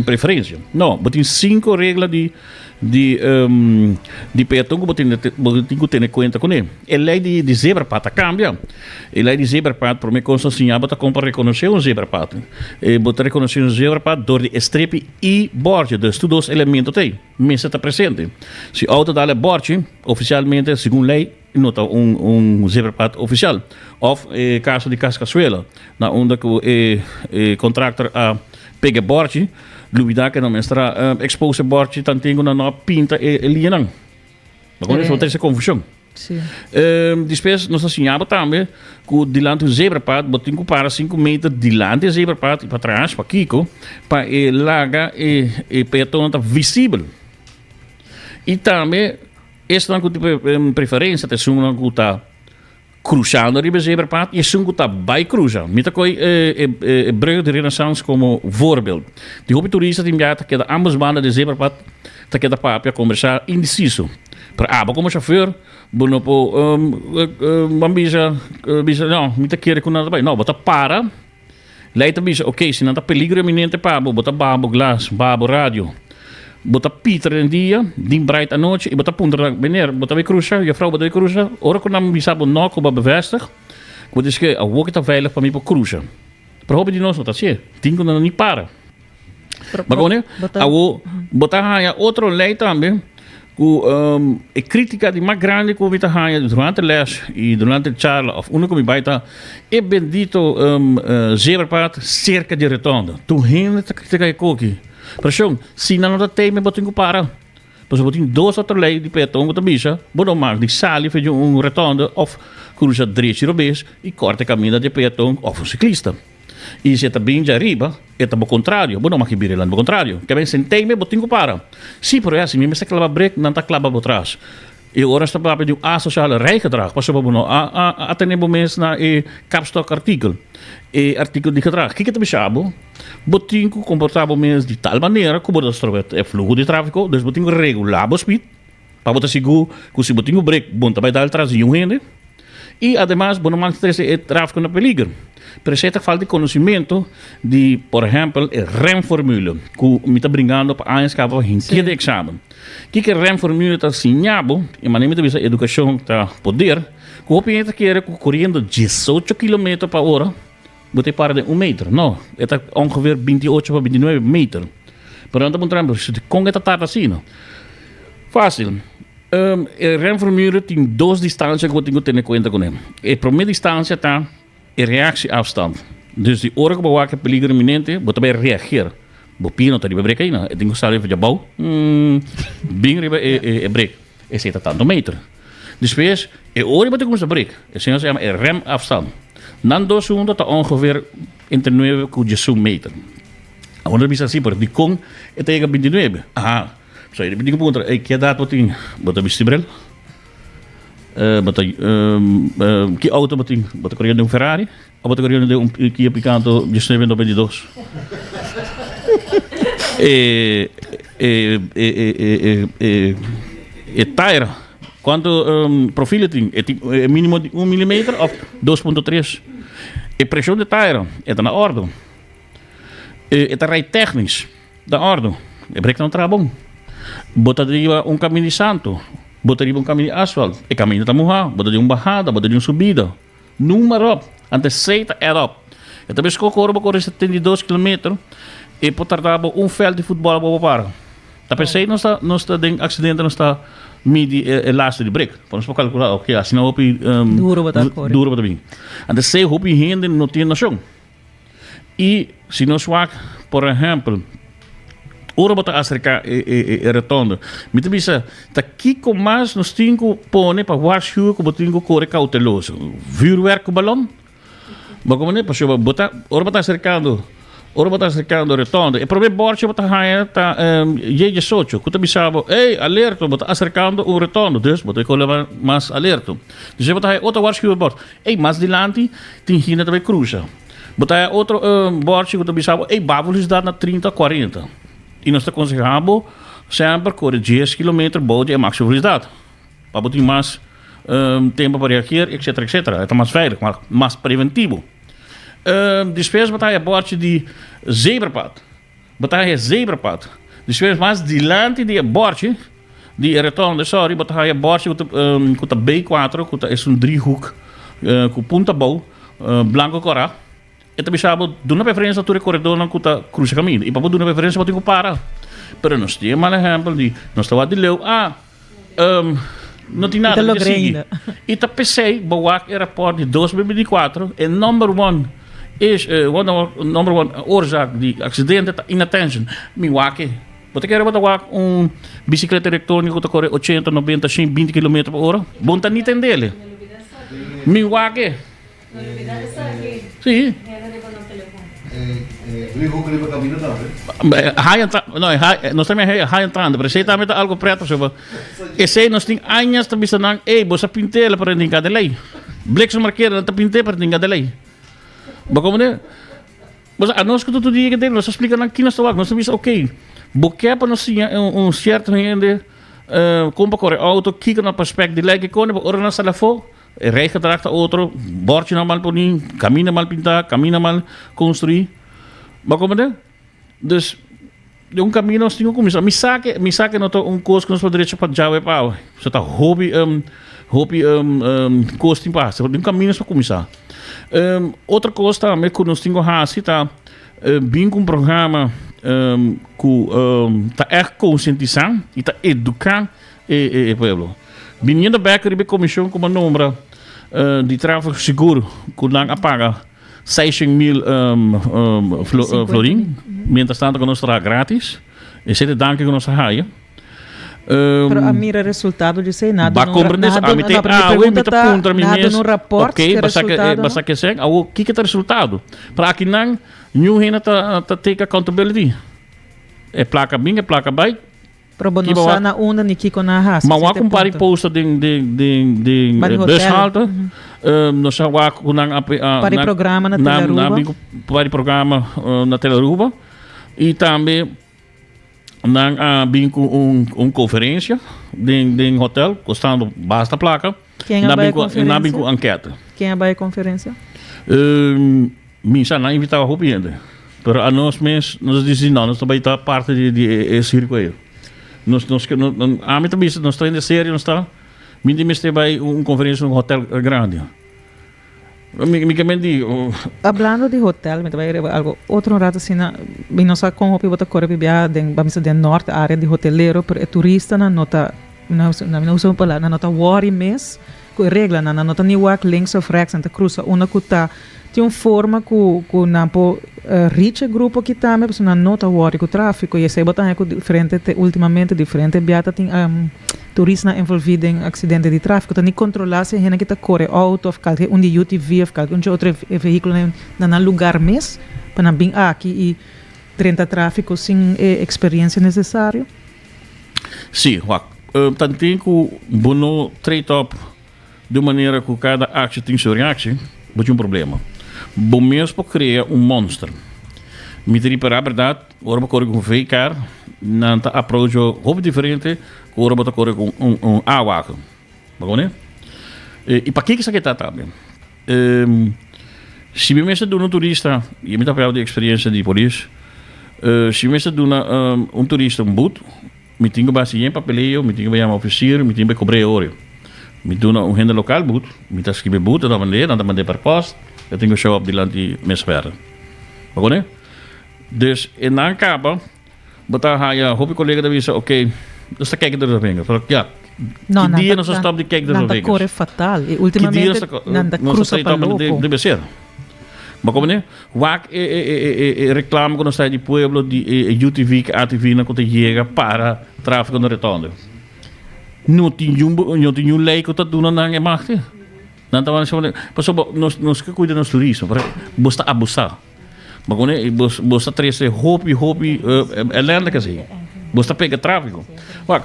preferencia no bo tin cinco regla di Di di peaton ku bo tin bo tin ku tene kuenta kuné. E lei di di zebrapad a kambia. E lei di zebrapad promé kos ta siña bo ta kon pa rekonosé un zebrapad. E bo ta rekonosé un zebrapad dor di e strepi i bòrchi. Dus tur dos elemento ta ei mester ta presente. Si outo dal e bòrchi, ofisialmente segun lei no ta un un zebrapad ofisial. Òf e kaso di Kaskasuela na unda ku e e kontraktor a pega e bòrchi. Lubida ke no mester a expose e bòrchi tanten ku nan no a pinta e liñanan. Bo kono esei trese konfushon. Despues nos a siña bo tambe ku dilanti un zebrapad bo tin ku para sinku meter dilanti e zebrapad i patras. Pakiko? Pa e laga e peatonnan ta visibel. I tambe esnan ku tin preferensia ta esunnan ku ta Cruzando riba e zebrapad y esun cu ta bay cruza. Mi ta coy e brug di Renaissance como voorbeeld. Di hopi turista tin bia ta keda ambos banda di e zebrapad ta keda papia, combersa indeciso. Pero abo como chauffeur bo no por ban bisa bisa no mi ta kere cu nan ta bay. No, bo ta para. Lei ta bisa, ok, si nan ta peligro eminente pa bo, bo ta baha bo glas, baha bo radio. Bo ta pitra den dia, din bright anochi, i bo ta puntra nan, Meneer, bo ta bay cruza? Juffrouw, bo ta bay cruza? Ora cu nan bisa bo no, cu bo a bevestig, bo ta dici, awor ki ta veilig pa mi pa cruza. Pero hopi di nos no ta hacié. Tin cu nan ni para. Bo kone? Awor, bo ta haña otro lei tambe ku e kritika di mas grandi ku mi ta haña durante les i durante charla òf unda ku mi bai ta e bendito zebrapad serka di rotonda. Tur hende ta kritika e koki. Pero shon, si nan no ta teme bo tin ku para. Pasobra bo tin dos otro lei di peaton ku ta bisa bo no mag di sali for di un rotonda òf krusa drechi robes i kòrta e kaminda di e peaton òf un siklista. I si e ta bin djariba, e ta bo kontrario. Bo no mag bira elan bo kontrario. Ke ben sentei-me, bo tin ku para. Sí, pero ya, si mi mester klaba brek, nan ta klaba bo tras. I ora nos ta papia di un asociale rijgedrag, pasobra bo no a a atene bo mes na e kapstokartikel, e artikel di gedrag. Kiko ta bisa bo? Bo tin ku komportá bo mes di tal manera ku bo ta strobe e fluho di tráfiko, dus bo tin ku regulá bo speed pa bo ta sigur ku si bo tin ku brek, bo no ta bai dal tras di niun hende. I ademas bo no mag trese e tráfiko na peliger. Pero esei ta falta di konosimento di, por ehèmpel, e remformule ku mi ta bringando pa añas kaba pa hinkia di eksamen. Kiko e remformule ta siña bo? E manera mi ta bisa edukashon ta poder, ku hopi hende ta kere ku koriendo diesocho kilometer pa ora bo ta e para den un meter. No, e ta ongeveer binti ocho pa binti nuebe meter. Pero nan ta puntra mi, dikon e ta tarda asina? Fásil. E remformule tin dos distancia ku bo tin ku tene kuenta kuné. E promé distancia ta e reactieafstand. Dus di ora ku bo wak e peligro inminente, bo ta bai reageer. Bo pia no ta riba e brek aina, e tin ku sali for djabou, bin riba e brek. Esei ta tantu meter. Despues, e ora bo ta kuminsá brek, esei nos ta yama e remafstand. Nan dos huntu ta ongeveer entre nuebe ku diesun meter. Awor nos ta bisa asi, pero dikon e ta yega bintinuebe? Aha. So e di ku puntra, ey, ki edat bo tin? Bo ta bisti bril? Bo ta, ki auto bo tin? Bo ta koriendo un Ferrari? Abo ta koriendo den un Kia Picanto 1992? E e e e e e taira kuantu profil e tin? E tin e minimo di un milimeter of 2.3? E preshon di taira e ta na ordo. E ta rei technisch na ordo. E brek no traha bon. Bo ta riba un kaminda di santo, bo ta riba un kaminda di asfalt, e kaminda ta muha, bo ta den un bahada, bo ta den un subida. Noem maar op. Anto esei ta add up. E ta bes ora bo kore 72 kilometer e por tarda bo un veld di futbol bo para. Ta pesei nos ta nos ta den accidente nos ta midi e, e laatste di brek. Pa nos por calcula ok asina hopi um, duro bo ta kore. Duro bo ta bin. Anto esei hopi hende no tin nocion. I si nos wak, por ehèmpel, ora bo ta aserká e, e, e, e rotonde, mi ta bisa, ta kiko mas nos tin ku pone pa waarschuwen ku bo tin ku kore kauteloso? Vuurwerk ku balon? Bo komprendé? Pasobra bo ta, ora bo ta aserkando, ora bo ta aserkando rotonde, e promé bòrchi bo ta haña ta um, J18, ku ta bisa bo, ey, alerto, bo ta aserkando un rotonde, dus bo ta kore mas alerto. Dus bo ta haña otro waarschuwbord. Ey, mas dilanti tin hende ta bay cruza. Bo ta haya otro bordje cu ta bisa bo, ey, ba velocidad na 30, 40. Y nos ta conseha bo semper core dies kilometer bou di e maximo velocidad. Pa bo tin mas tempo pa reageer, etcetera, etcetera. E ta mas veilig, mas preventivo. Despues bo ta haya bordje di zebrapad. Bo ta haya zebrapad. Despues mas dilanti di e bordje di e rotonde, sorry, bo ta haya bordje ku ta ku ta B4, ku ta esun driehoek ku punta abou, blanko kora. E ta bisa bo duna preferensia tur e koredornan ku ta krusa kaminda. I pa bo duna preferensia bo tin ku para. Pero nos tin e mal ehèmpel di nos ta wak di leu, ah, no tin nada, mi ta sigui. I ta p'esei bo wak e rapòrt di 2024, e number one is, number one oorzaak di aksidente ta inattention. Mi wak e. Bo ta kere bo ta wak un bisikleta elektróniko ku ta kore ochenta, nobenta, shen, binti kilometer pa ora? Bo no ta ni tendele. Mi wak e. Sí. Nos tambe haya entrando, pero esei tambe ta algo preto, pasobra esei nos tin añas ta bisa nan, ey, bo sa pint'el pero e tin ley. Bliksem markera, nan ta pint'é pero e tin ley. Bo comprende? Bo sa, anos ku tur dia nos ta splika nan ki nos ta wak, nos ta bisa, ok, bo ke pa nos siña un sierto hende kon pa kore outo, kiko nan perspect di ley, kiko, ora nan sali afó, E rijgedrag ta otro, bordjenan mal poní, kaminda mal pintá, kaminda mal konstruí. Bo a komprendé? Dus, den un kaminda nos tin ku kuminsá. Mi sa ke, mi sa ke no ta un kos ku nos por drecha pa djawe pa awe. So ta hopi, hopi kos tin pa hasi. Pero den un kaminda nos por kuminsá. Otro kos tambe ku nos tin ku hasi ta bin ku un programa ku ta ègt konsientisá i ta eduká e pueblo. Biniendo bek riba e komishon ku bo a nombra di tráfiko sigur ku nan a paga seishen mil florin, mientras tanto ku nos traha gratis. Esei ta e danki ku nos a haya. Pero a mira resultado di esei? Nan a Ba duna un komprende nan a ami duna te no, pero mi awe mi pregunta ta ta puntra mi nan a mes duna un raport ok di basa ke resultado no? basa ke esei awor kiko ta resultado? Pero akinan niun hende ta ta take accountability. E plaka bin e plaka bai. Pero bo no sa na unda ni kiko nan a hasi. Ma wak un par di poster den den den den Par di hotel. bushalte. Nos a wak ku nan a Par di programa na Telearuba. Nan bin ku par di programa na Telearuba. I tambe nan a bin ku un un konferensia den den hotel kostando basta plaka. Ken a bai e konferensia? Nan bin ku anketa. Ken a bai e konferensia? Mi sa nan invitaba hopi hende, pero anos mes nos a disi no, nos ta bai ta parti di di e sirko ei. Nos nos ke no ami ta bisa nos ta hende serio nos ta mi tin mester bai un konferensia na un hotel grandi. Mi mi ke men di. Hablando di hotel mi ta bai riba algo otro un rato asina mi no sa kon hopi bo ta kore pibia den ba bisa den norte area di hotelero pero e turistanan no ta mi no usa un palabra nan no ta worry mes ku e reglanan nan no ta ni wak links of rechts nan ta krusa unda ku ta Tin un forma ku ku nan por reach e grupo aki tambe pasobra nan no ta wòrdu ku tráfiko i esei bo ta haña ku diferente te ultimamente diferente bia ta tin turistanan envolví den aksidente di tráfiko. Ta ni kontrolá si e hende ki ta kore outo òf kalke un di UTV òf kalke un dje otro vehíkulo na nan lugar mes pa nan bin aki i drenta tráfiko sin e eksperensia nesesario. Sí, wak. Tanten ku bo no trade op. Di un manera ku kada aksho tin su reaksho, bo tin un problema. Bo mes por crea un monster. Mi ta ripara berdad, ora bo core cu un V-car, nan ta approach bo hopi diferente cu ora bo ta core cu un A-wagen. Bo comprende? Y pakico esaki ta tambe? Si mi mester duna un turista, y mi ta papia di experiencia di polis, si mi mester duna un turista un boet, Mi tin ku bai hasi yen papeleo, mi tin ku bai yama ofisier, mi tin ku bai kobr'é ori. Mi duna un hende lokal but, mi ta skribi but, nan ta mand'é, nan ta mand'é per post, e tin ku show up dilanti mesa bèrdè. Bo koné? Dus e nan kaba, bo ta haña hopi kolega ta bisa, oké, nos ta kijk door de vingers. Pero ya, No, ki nan dia ta nos a nan stop di kijk door nan de ta vingers? kore fatal. I Ki dia ultimamente nos ta nan ta nos ta krusa stay pa top loko. debe ser. Bo komo Wak e e e e reclamo cu nos trae di pueblo di e e UTV cu ATV nan cu ta yega para trafico na rotonde. No tin niun no tin niun ley cu ta duna nan e machte. Nan ta wak pasobra nos nos ke cuida nos turismo pero bos ta abusa. Bo kono bos bos ta trece hopi hopi elende kasi. Bos ta pega trafico. Wak.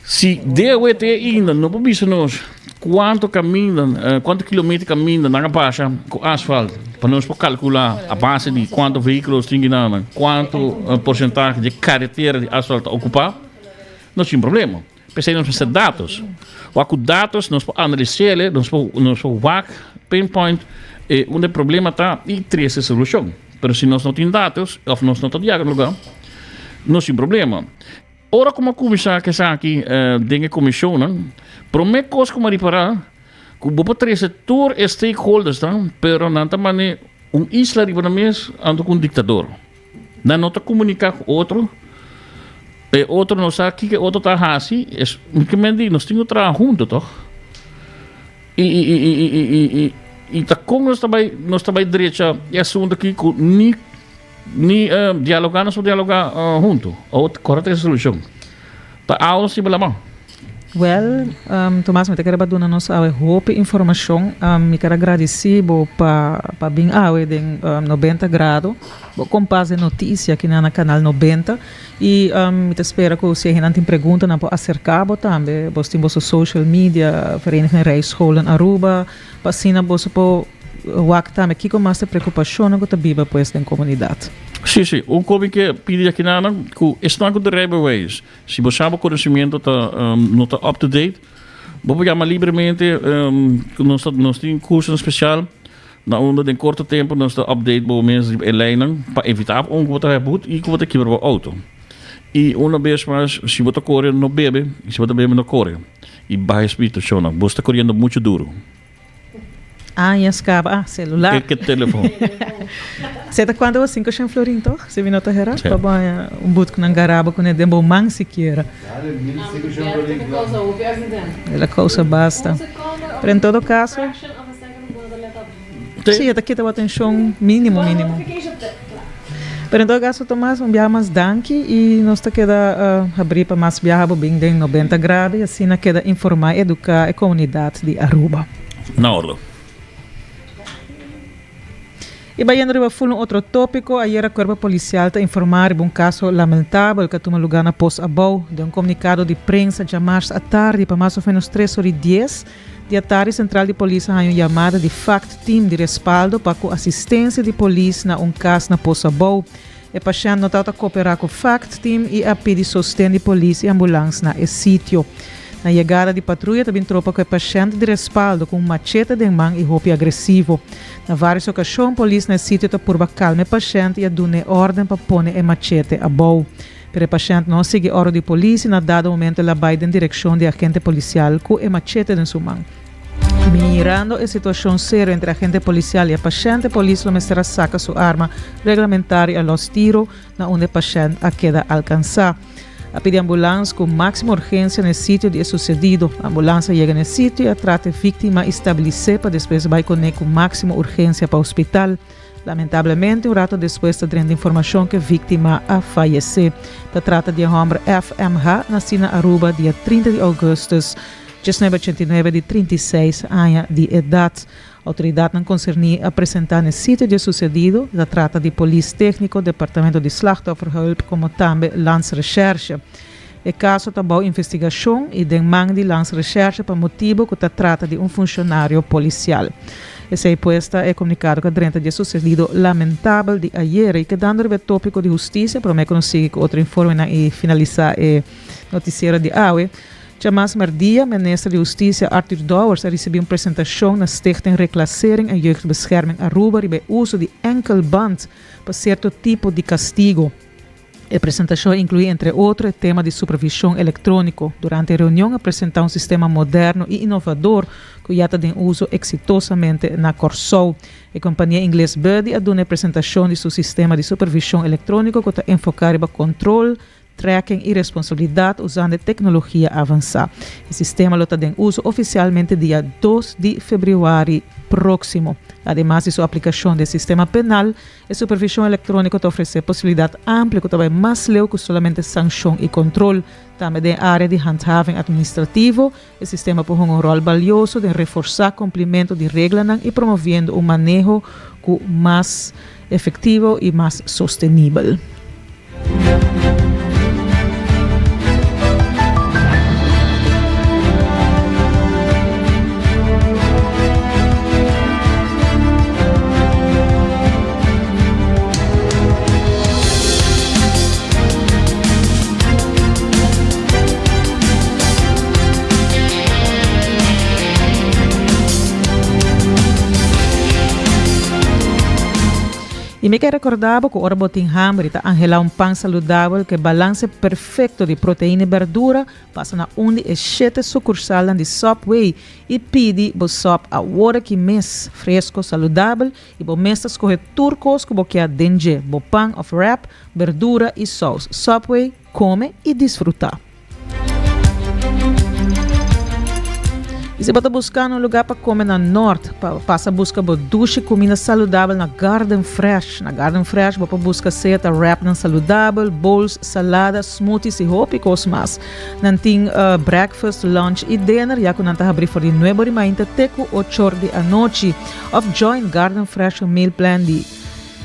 Si DOT ainda no por bisa nos cuanto caminda, cuanto kilometer caminda nan a pasa cu asfalt pa nos por calcula a base di cuanto vehiculos tin guinana, cuanto porcentahe di caretera di asfalt ta ocupa, nos tin problema. P'esei nos mester datos. Wak cu datos nos por analis'e, nos por nos por wak pinpoint e unda e problema ta y trece solucion. Pero si nos no tin datos of nos no ta dialoga, nos tin problema. Ora ku mi a kuminsá ku esaki den e komishonnan, promé kos ku mi a ripará ku bo por trese tur e stakeholdersnan, pero nan ta mane un isla riba nan mes anto ku un diktador. Nan no ta komuniká ku otro, e otro no sa kiko e otro ta hasi, es únikamente nos tin ku traha huntu tòg. I i i i i i i i ta kon nos ta bai nos ta bai drecha e asuntu aki ku ni Ni dialoga nos por dialoga hunto o kore ta e solucion? Ta awo si bo lama. Wel, Tomas mi ta kere ba duna nos awe hopi informacion. Mi kere agradeci bo pa pa bin awe den 90 Grado. Bo kompas den noticia aki na Canal 90 y mi ta spera cu si e hendenan tin pregunta nan por acerca bo tambe. Bos tin boso social media, Vereniging Rijscholen Aruba, pa asina boso por Wak tambe kiko mas ta preokupashonnan ku ta biba pues den komunidat. Sí, sí. Un komi ke pidi akinanan ku esnan ku ta rijbewijs, si bo sa bo konosimiento ta no ta up to date, bo por yama libremente ku nos ta nos tin kursonan spesial na unda den korto tempo nos ta update bo mes riba e leinan pa evitá un ku bo ta haya but i ku bo ta kibra bo outo. I una bes mas si bo ta kore no bebe i si bo ta bebe no kore i baha e speed shownan. Bo sta koriendo muchu duru. Añas caba, ah, celular. Ke telefon. Seta cuanto was cinco shen florin toch? Si mi no ta hera? Pa bo haña un but cu nan garaba cu ne den bo man sikiera. El a causa basta. Pero en todo caso, si e ta kita bo atencion minimo minimo. Pero en todo caso Tomas, un biaha mas danki y nos ta keda habri pa mas biaha bo bin den 90 grado y asina keda informa y educa e comunidad di Aruba. Na ordo. Y bayendo riba full un otro topico, ayera Cuerpo Policial ta informa riba un caso lamentabel cu a tuma luga na Pos Abou. Den un comunicado di prensa djamars atardi pa mas of menos tres ora y dies, Di atardi Sentral di Polis a haña un yamada di Fact Team di respaldo pa ku asistensia di polis na un kas na Pos Abou. E pashènt no tabata koperá ku Fact Team i a pidi sosten di polis i ambulans na e sitio. Na yegada di patruya ta bin tropa ku e pashènt di respaldo ku un machete den man i hopi agresivo. Na vários okashon polis na e sitio ta purba kalma e pashènt i a dun'é órden pa pone e machete abou. Pero e pashènt no a sigui òrdu di polis i na dado momento el a bai den direkshon di agente polisial ku e machete den su man. Mirando e situashon serio entre agente polisial i e pashènt, e polis lo mester a saka su arma reglamentario i a lòs tiro na unda e pashènt a keda alkansá. A pidi ambulans ku máksimo urgensia na e sitio di e susedido. Ambulans a yega na e sitio i a trata e víktima i stabilis'é pa despues bai kuné ku máksimo urgensia pa hospital. Lamentablemente un rato despues ta drenta informacion cu e victima a fayece. Ta trata di e homber FMH, naci na Aruba dia 30 di augustus 1989 di 36 aña di edad. Autoridadnan concerni a presenta n'e sitio di e sucedido. Ta trata di Polis Tecnico, Departamento di Slachtofferhulp como tambe Landsrecherche. E caso ta bou investigacion y den man di Landsrecherche pa motibo cu ta trata di un funcionario policial. Esei pues ta e komunikado ku a drenta dje susedido lamentabel di ayera. I kedando riba e topiko di hustisia, promé ku nos sigui ku otro informenan i finalisá e notisiero di awe, Djamas merdia, Minister di Hustisia Arthur Dowers a risibí un presentashon na Stichting Reclassering en Jeugdbescherming Aruba riba e uso di enkelband pa sierto tipo di kastigo. E presentashon a inkluí entre otro e tema di supervishon elektróniko. Durante e reunion a presentá un sistema moderno i inovador ku ya ta den uso eksitosamente na Kòrsou. E kompania ingles Buddy a duna e presentashon di su sistema di supervishon elektróniko ku ta enfoká riba kontrol, tracking i responsabilidat usando e teknologia avansá. E sistema lo ta den uso ofisialmente dia dos di febrüari próksimo. Ademas di su aplikashon den sistema penal, e supervishon elektróniko ta ofresé posibilidat amplio ku ta bai mas leu ku solamente sanshon i kontrol. Tambe den e área di handhaving atministrativo, e sistema por hunga un ròl balioso den reforsá kumplimentu di reglanan i promoviendo un maneho ku mas efektivo i mas sostenibel. I mi ke rekorda bo ku ora bo tin hamber i ta anhelá un pan saludabel ku e balanse perfekto di proteina i berdura, pasa na un di e shete sukursalnan di Subway i pidi bo sòp awor aki mes, fresko, saludabel i bo mes ta skohe tur kos ku bo kia den dje, bo pan òf wrap, berdura i sous. Subway, kome i disfrutá! I si bo ta buskando un lugá pa kome na Nort, pa pasa buska bo dushi kuminda saludabel na Garden Fresh. Na Garden Fresh bo por buska sea ta wrapnan saludabel, bowls, salada, smoothies i hopi kos mas. Nan tin breakfast, lunch i dinner ya ku nan ta habrí for di nuebe ora di mainta te ku ocho or di anochi. Òf join Garden Fresh su meal plan di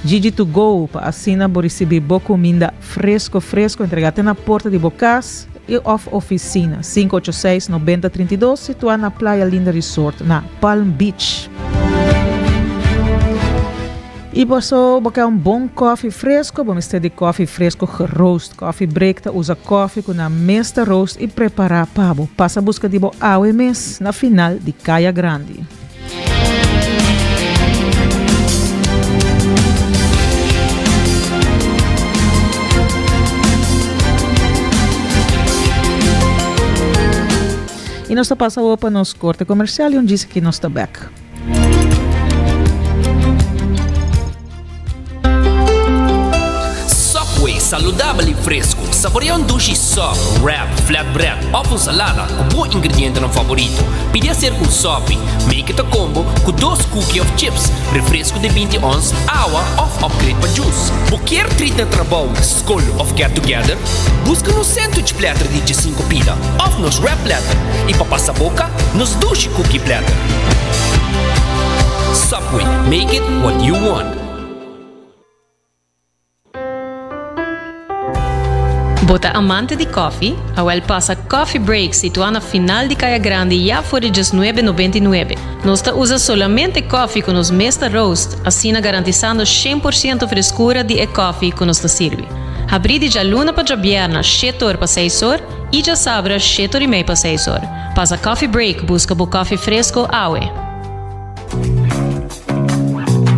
Gigi to go pa asina bo ricibi bo cuminda fresco fresco entrega te na porta di bo cas y of oficina. 586 90 32 situa na Playa Linda Resort na Palm Beach. Y boso bo ke un bon koffie fresco bo mester di koffie fresco geroost. Coffee Break ta usa koffie cu nan mes ta roost y prepara pa bo. Pasa busca di bo awe mes na final di Caya Grandi. Y nos ta pasa awor pa nos corte comercial y un djis aki nos ta back. Subway, saludabel y fresco. Saborea un dushi sub, wrap, flatbread of un salada cu bo ingredientenan favorito. Pidi acerca un sopi, make it a combo cu dos cookie of chips, refresco di binti ons, awa of upgrade pa juice. Bo kier treat na trabou, scol of get together? Busca nos sandwich platter di diesinco pida of nos wrap platter y pa pasa boca, nos dushi cookie platter. Subway, make it what you want. Bo ta amante di koffie? Awel pasa Coffee Break situá na final di Kaya Grandi ya for di diesnuebe nobenta i nuebe. Nos ta usa solamente koffie ku nos mes ta roast, asina garantisando shen por siento freskura di e koffie ku nos ta sirbi. Habrí di djaluna pa djabièrna shete or pa seis or i djasabra shete or i mei pa seis or. Pasa Coffee Break buska bo koffie fresko awe.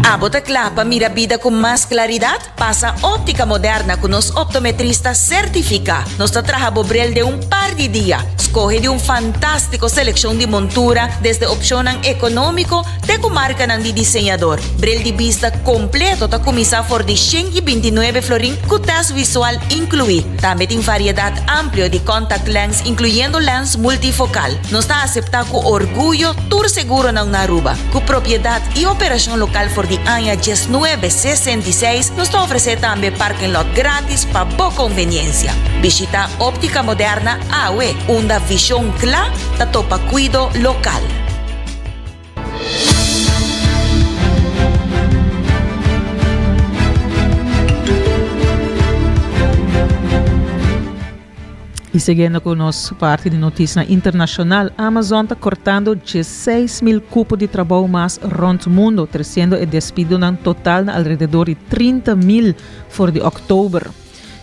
Abo ta kla pa mira bida ku mas klaridat? Pasa Óptica Moderna ku nos optometrista sertifiká. Nos ta traha bo bril den un par di dia. Skohe di un fantástiko selekshon di montura, desde opshonnan ekonómiko te ku markanan di diseñador. Bril di bista kompleto ta kuminsá for di 129 florin ku tèst visual inkluí. Tambe tin variedat amplio di contact lens inkluyendo lens multifokal. Nos ta aseptá ku orguyo tur seguronan na Aruba. Ku propiedat i operashon lokal for di aña diesnuebe sesenta i seis, nos ta ofresé tambe parking lot gratis pa bo konveniensia. Bishitá Óptica Moderna awe, unda vishon kla ta topa kuido lokal. I Y siguiendo cu nos parti di noticianan internacional, Amazon ta cortando 16.000 cupo di trabou mas rond mundo, treciendo e despidonan total na alrededor di 30.000 for di october.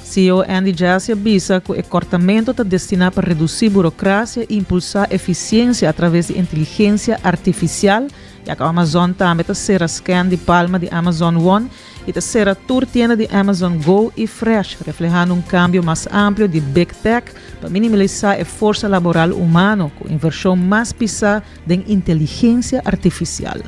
CEO Andy Jassy a bisa cu e cortamento ta destina pa reduci burocracia y impulsa eficiencia a traves di inteligencia artificial, ya cu Amazon tambe ta cera scan di palma di Amazon One y ta cera tur tienda di Amazon Go y Fresh, reflehando un cambio mas amplio di Big Tech pa minimalisa e forsa laboral humano cu inversion mas pisa den inteligencia artificial.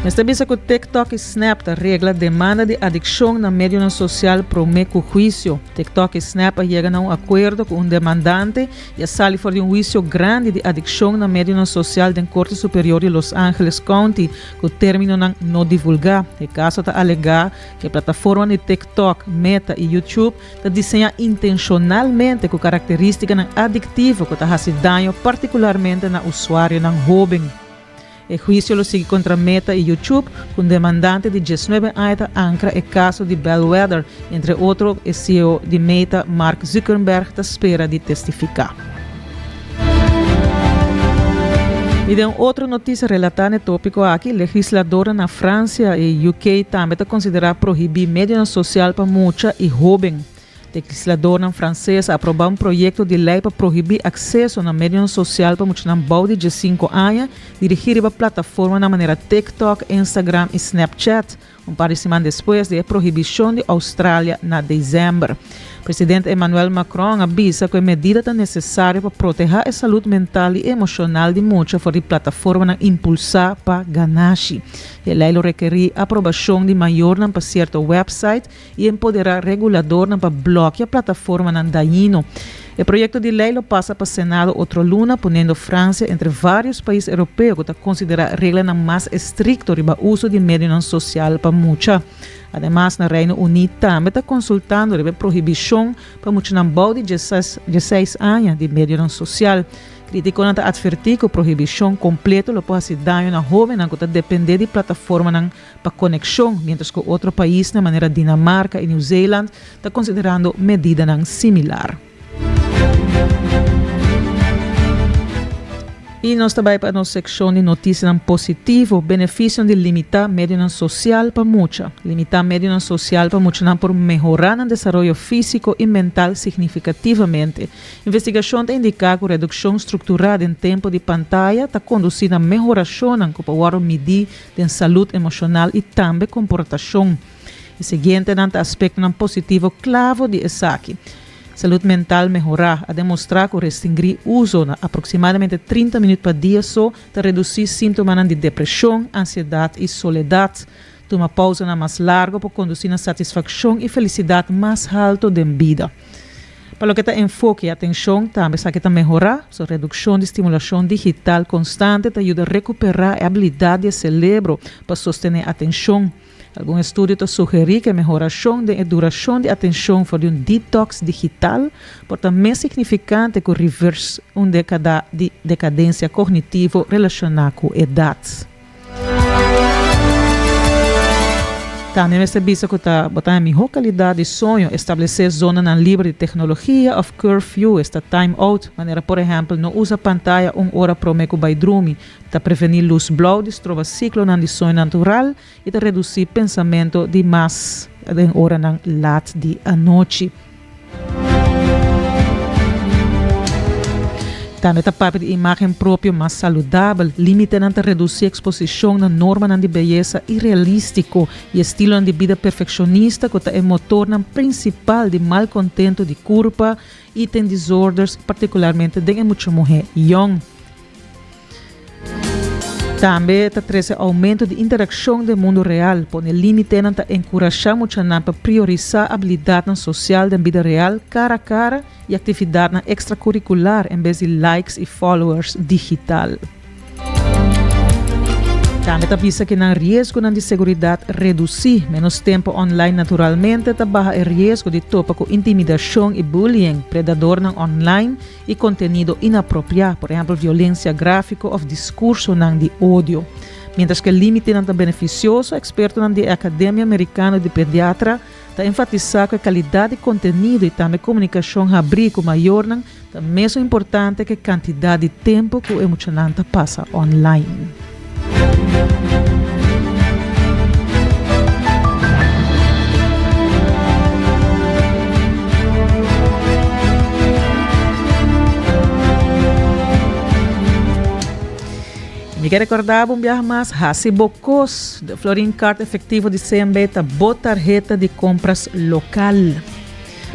Mester bisa cu TikTok y Snap ta regla demanda di adiccion na medionan social prome cu huicio. TikTok y Snap a yega na un acuerdo cu un demandante y a sali for di un huicio grandi di adiccion na medionan social den Corte Superior di Los Angeles County cu terminonan no divulga. E caso ta alega cu e plataformanan di TikTok, Meta y YouTube ta diseñá intenshonalmente ku karakterístikanan adiktivo ku ta hasi daño partikularmente na usuarionan hóben. E huisio lo sigui kontra Meta i YouTube, ku un demandante di diesnuebe aña ta ankra e kaso di Bellwether, entre otro e ceo di Meta Mark Zuckerberg ta spera di testifiká. I den otro notisia relatá n'e tópiko aki, legisladornan na Fransia i UK tambe ta konsiderá prohibí medionan sosial pa mucha i hóben. Legisladornan franses a aprobá un proyekto di lei pa prohibí akseso na medionan sosial pa muchanan bou di diesinku aña, dirigí riba plataformanan manera TikTok, Instagram i Snapchat. Un par di siman despues di e prohibishon di Australia na desèmber. Presidente Emmanuel Macron a bisa ku e medida ta nesesario pa protehá e salud mental i emoshonal di mucha for di plataformanan impulsá pa ganashi. E lei lo rekerí aprobashon di mayornan pa sierto wèpsait i empoderá reguladornan pa blòkia plataformanan dañino. E proyekto di lei lo pasa pa Senado otro luna, poniendo Fransia entre vários pais europeo ku ta konsiderá reglanan mas estrikto riba uso di medionan sosial pa mucha. Ademas, na Reino Uní tambe ta konsultando riba e prohibishon pa muchanan bou di diesseis aña di medionan sosial. Krítikonan ta atvertí ku prohibishon kompleto lo por hasi daño na hóbennan ku ta dependé di plataformanan pa konekshon, miéntras ku otro paisnan manera Dinamarka i New Zeeland ta konsiderando medidanan similar. I nos ta bai pa nos sekshon di notisianan positivo, benefisionan di limitá medionan sosial pa mucha. Limitá medionan sosial pa muchanan por mehorá nan desaroyo físiko i mental signifikativamente. Investigashon ta indiká ku redukshon strukturá den tempu di pantaya ta kondusí na mehorashonnan ku por wòrdu midí den salud emoshonal i tambe komportashon. E siguientenan ta aspektonan positivo klavo di esaki. Salud mental mehorá a demostrá ku restingrí uso na aproksimadamente 30 minüt pa dia so ta redusí síntomanan di depreshon, ansiedat i soledat. Tuma pousanan mas largo por kondusí na satisfakshon i felisidat mas halto den bida. Pa loke ta enfoke i atenshon, tambe esaki ta mehorá. So redukshon di stimulashon digital konstante ta yuda rekuperá e abilidat di e selebro pa sostené atenshon. Algun estudio ta sugerí ku e mehorashon den e durashon di atenshon for di un detox digital por ta mes signifikante ku reverse un dekada di dekadensia kognitivo relashoná ku edat. Tambe mester bisa ku ta bo ta haña mihó kalidat di soño establesé zonanan liber di teknologia òf curfew, esta time out, manera por ehèmpel no usa pantaya un ora promé ku bai drumi, ta prevení lus blou di stroba siklonan di soño natural i ta redusí pensamentu di mas den oranan lat di anochi. Tambe ta papia di imágen propio mas saludabel. Límitenan ta redusí eksposishon na normanan di beyesa irealístiko i estilonan di bida perfekshonista ku ta e motornan prinsipal di malkontentu di kurpa, eating disorders, partikularmente den e mucha muhé yòn. Tambe ta trese oumento di interakshon den mundu real. Pone límitenan ta enkurashá muchanan pa priorisá abilidatnan sosial den bida real, kara a kara, i aktividatnan ekstrakurikular en bes di likes i followers digital. Tambe ta bisa ku nan riesgonan di seguridat redusí. Ménos tempu online naturalmente ta baha e riesgo di topa ku intimidashon i bullying, predadornan online, i kontenido inapropiá, por ehèmpel violensia gráfiko òf diskursonan di odio. Miéntras ku e límitenan ta benefisioso, ekspertonan di e Akademia Merikano di Pediatra Ta enfatisá ku e kalidat di kontenido i tambe komunikashon habrí ku mayornan ta mesun importante ku e kantidat di tempu ku e muchanan ta pasa online. Mi ke rekordá bo un biaha mas, hasi bo kos. De Florin Card Efectivo di CMB ta bo tarheta di kompras lokal.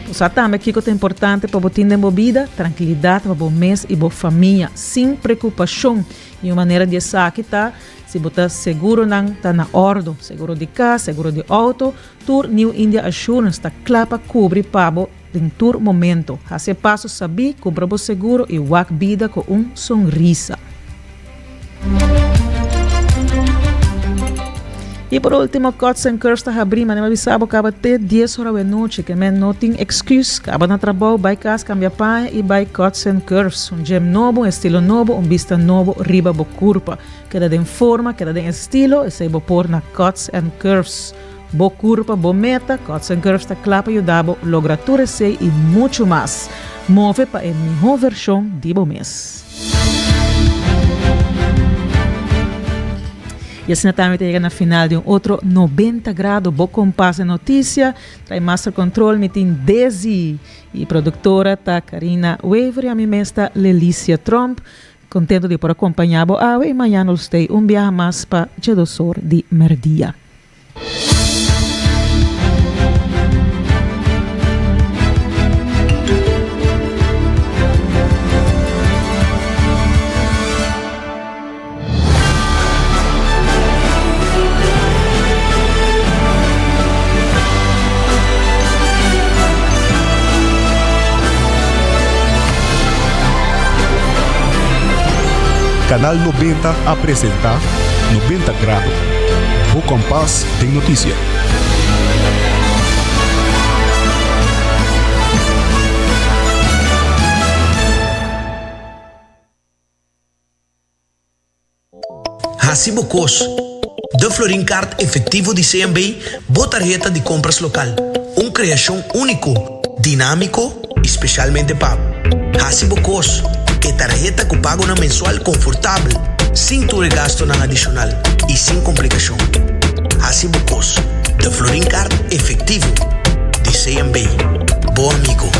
Bo sa tambe kiko ta importante pa bo tin den bo bida? Trankilidat pa bo mes i bo famia, sin prekupashon. I un manera di esaki ta si bo ta seguronan ta na òrdu, seguro di kas, seguro di outo, tur New India Assurance ta kla pa kubri pa bo den tur momento. Hasi e paso sabí, kumpra bo seguro i wak bida ku un sonrisa. I por ultimo, Cuts and Curves ta habrí, manera mi a bisa bo kaba te dies ora wenochi, ke men no tin excuse. Kaba na trabou, bai kas, kambia paña i bai Cuts and Curves. Un gym nobo, un estilo nobo, un bista nobo riba bo kurpa. Keda den forma, keda den estilo, esei bo por na Cuts and Curves. Bo kurpa, bo meta, Cuts and Curves ta kla pa yuda bo logra tur esei i muchu mas. Move pa e mihó vershon di bo mes. I asina tambe ta yega na final di un otro 90 Grado. Bo kompas e notisia, trae Master Control, mi tin Desi i produktora ta Karina Wever i ami mes ta Lelicia Tromp. Kontento di por a kompañá bo awe i mañana lo stay un biaha mas pa djedosor di merdia. Canal 90 a presenta 90 Grado, bo kompas den notisia. Hasi bo kos. De Florin Card Efectivo di CMB, bo tarheta di compras local. Un creacion unico, dinamico y specialmente pa bo. Hasi bo kos. E tarheta cu pagonan mensual confortabel, sin tur e gastonan adicional y sin complicacion. Hasi bo kos. De Florin Card Efectivo di CMB. Bo amigo.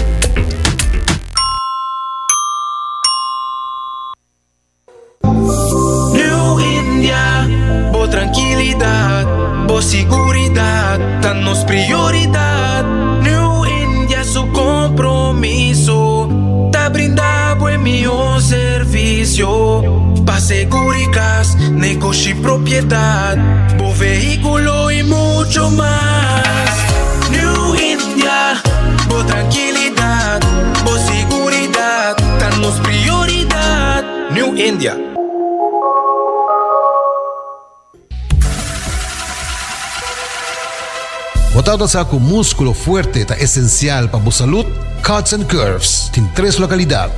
New India, bo trankilidat, bo siguridat ta nos prioridat. New India su kompromiso ta brinda bo e mihó servisio pa seguri kas, negoshi, propiedat, bo vehíkulo i mucho mas. New India, bo trankilidat, bo siguridat ta nos prioridat. New India. Bo tabata sa ku múskulo fuerte ta esensial pa bo salud? Cuts and Curves tin tres lokalidat,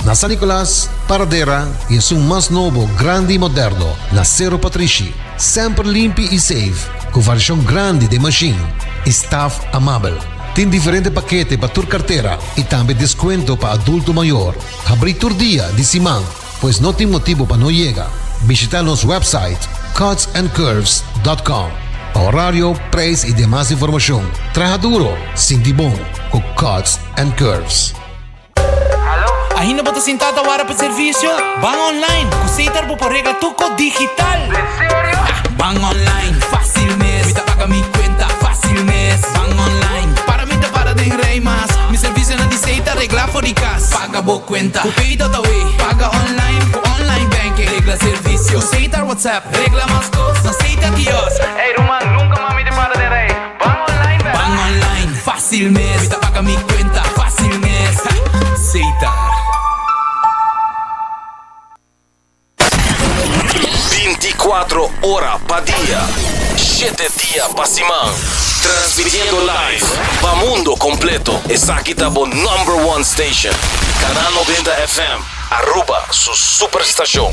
na San Nicolas, Paradera i esun mas nobo, grandi i moderno na Sero Patrishi. Semper limpi i safe, ku variashon grandi den mashin i staf amabel. Tin diferente pakete pa tur kartera i tambe deskuento pa adulto mayor. Habrí tur dia di siman, pues no tin motibu pa no yega. Bishita nos website cutsandcurves.com pa horario, prijs i demas informashon. Traha duro, sinti bon ku Cuts and Curves. Ainda bo ta sintá ta wara pa servisio? Ban online! Ku Setar bo por regla tur kos digital! Ban online, fácil mes! Mi ta paga mi kuenta, fácil mes! Ban online, para mi ta para den rei mas! Mi servisionan di Setar regla for di kas! Paga bo kuenta ku Pay.awe! Paga online ku online banking! Regla servisio ku Setar WhatsApp! Regla mas kos na Setar Kiosk! Ey ruman, nunka mas mi ta para den rei! Ban online bèl! Ban online, fácil mes! Mi ta paga mi kuenta, fácil mes! Setar. 24 ora pa dia, shete dia pa siman. Transmitiendo live pa mundo completo. Esaki ta bo number one station. Canal 90 FM, Aruba su superstacion.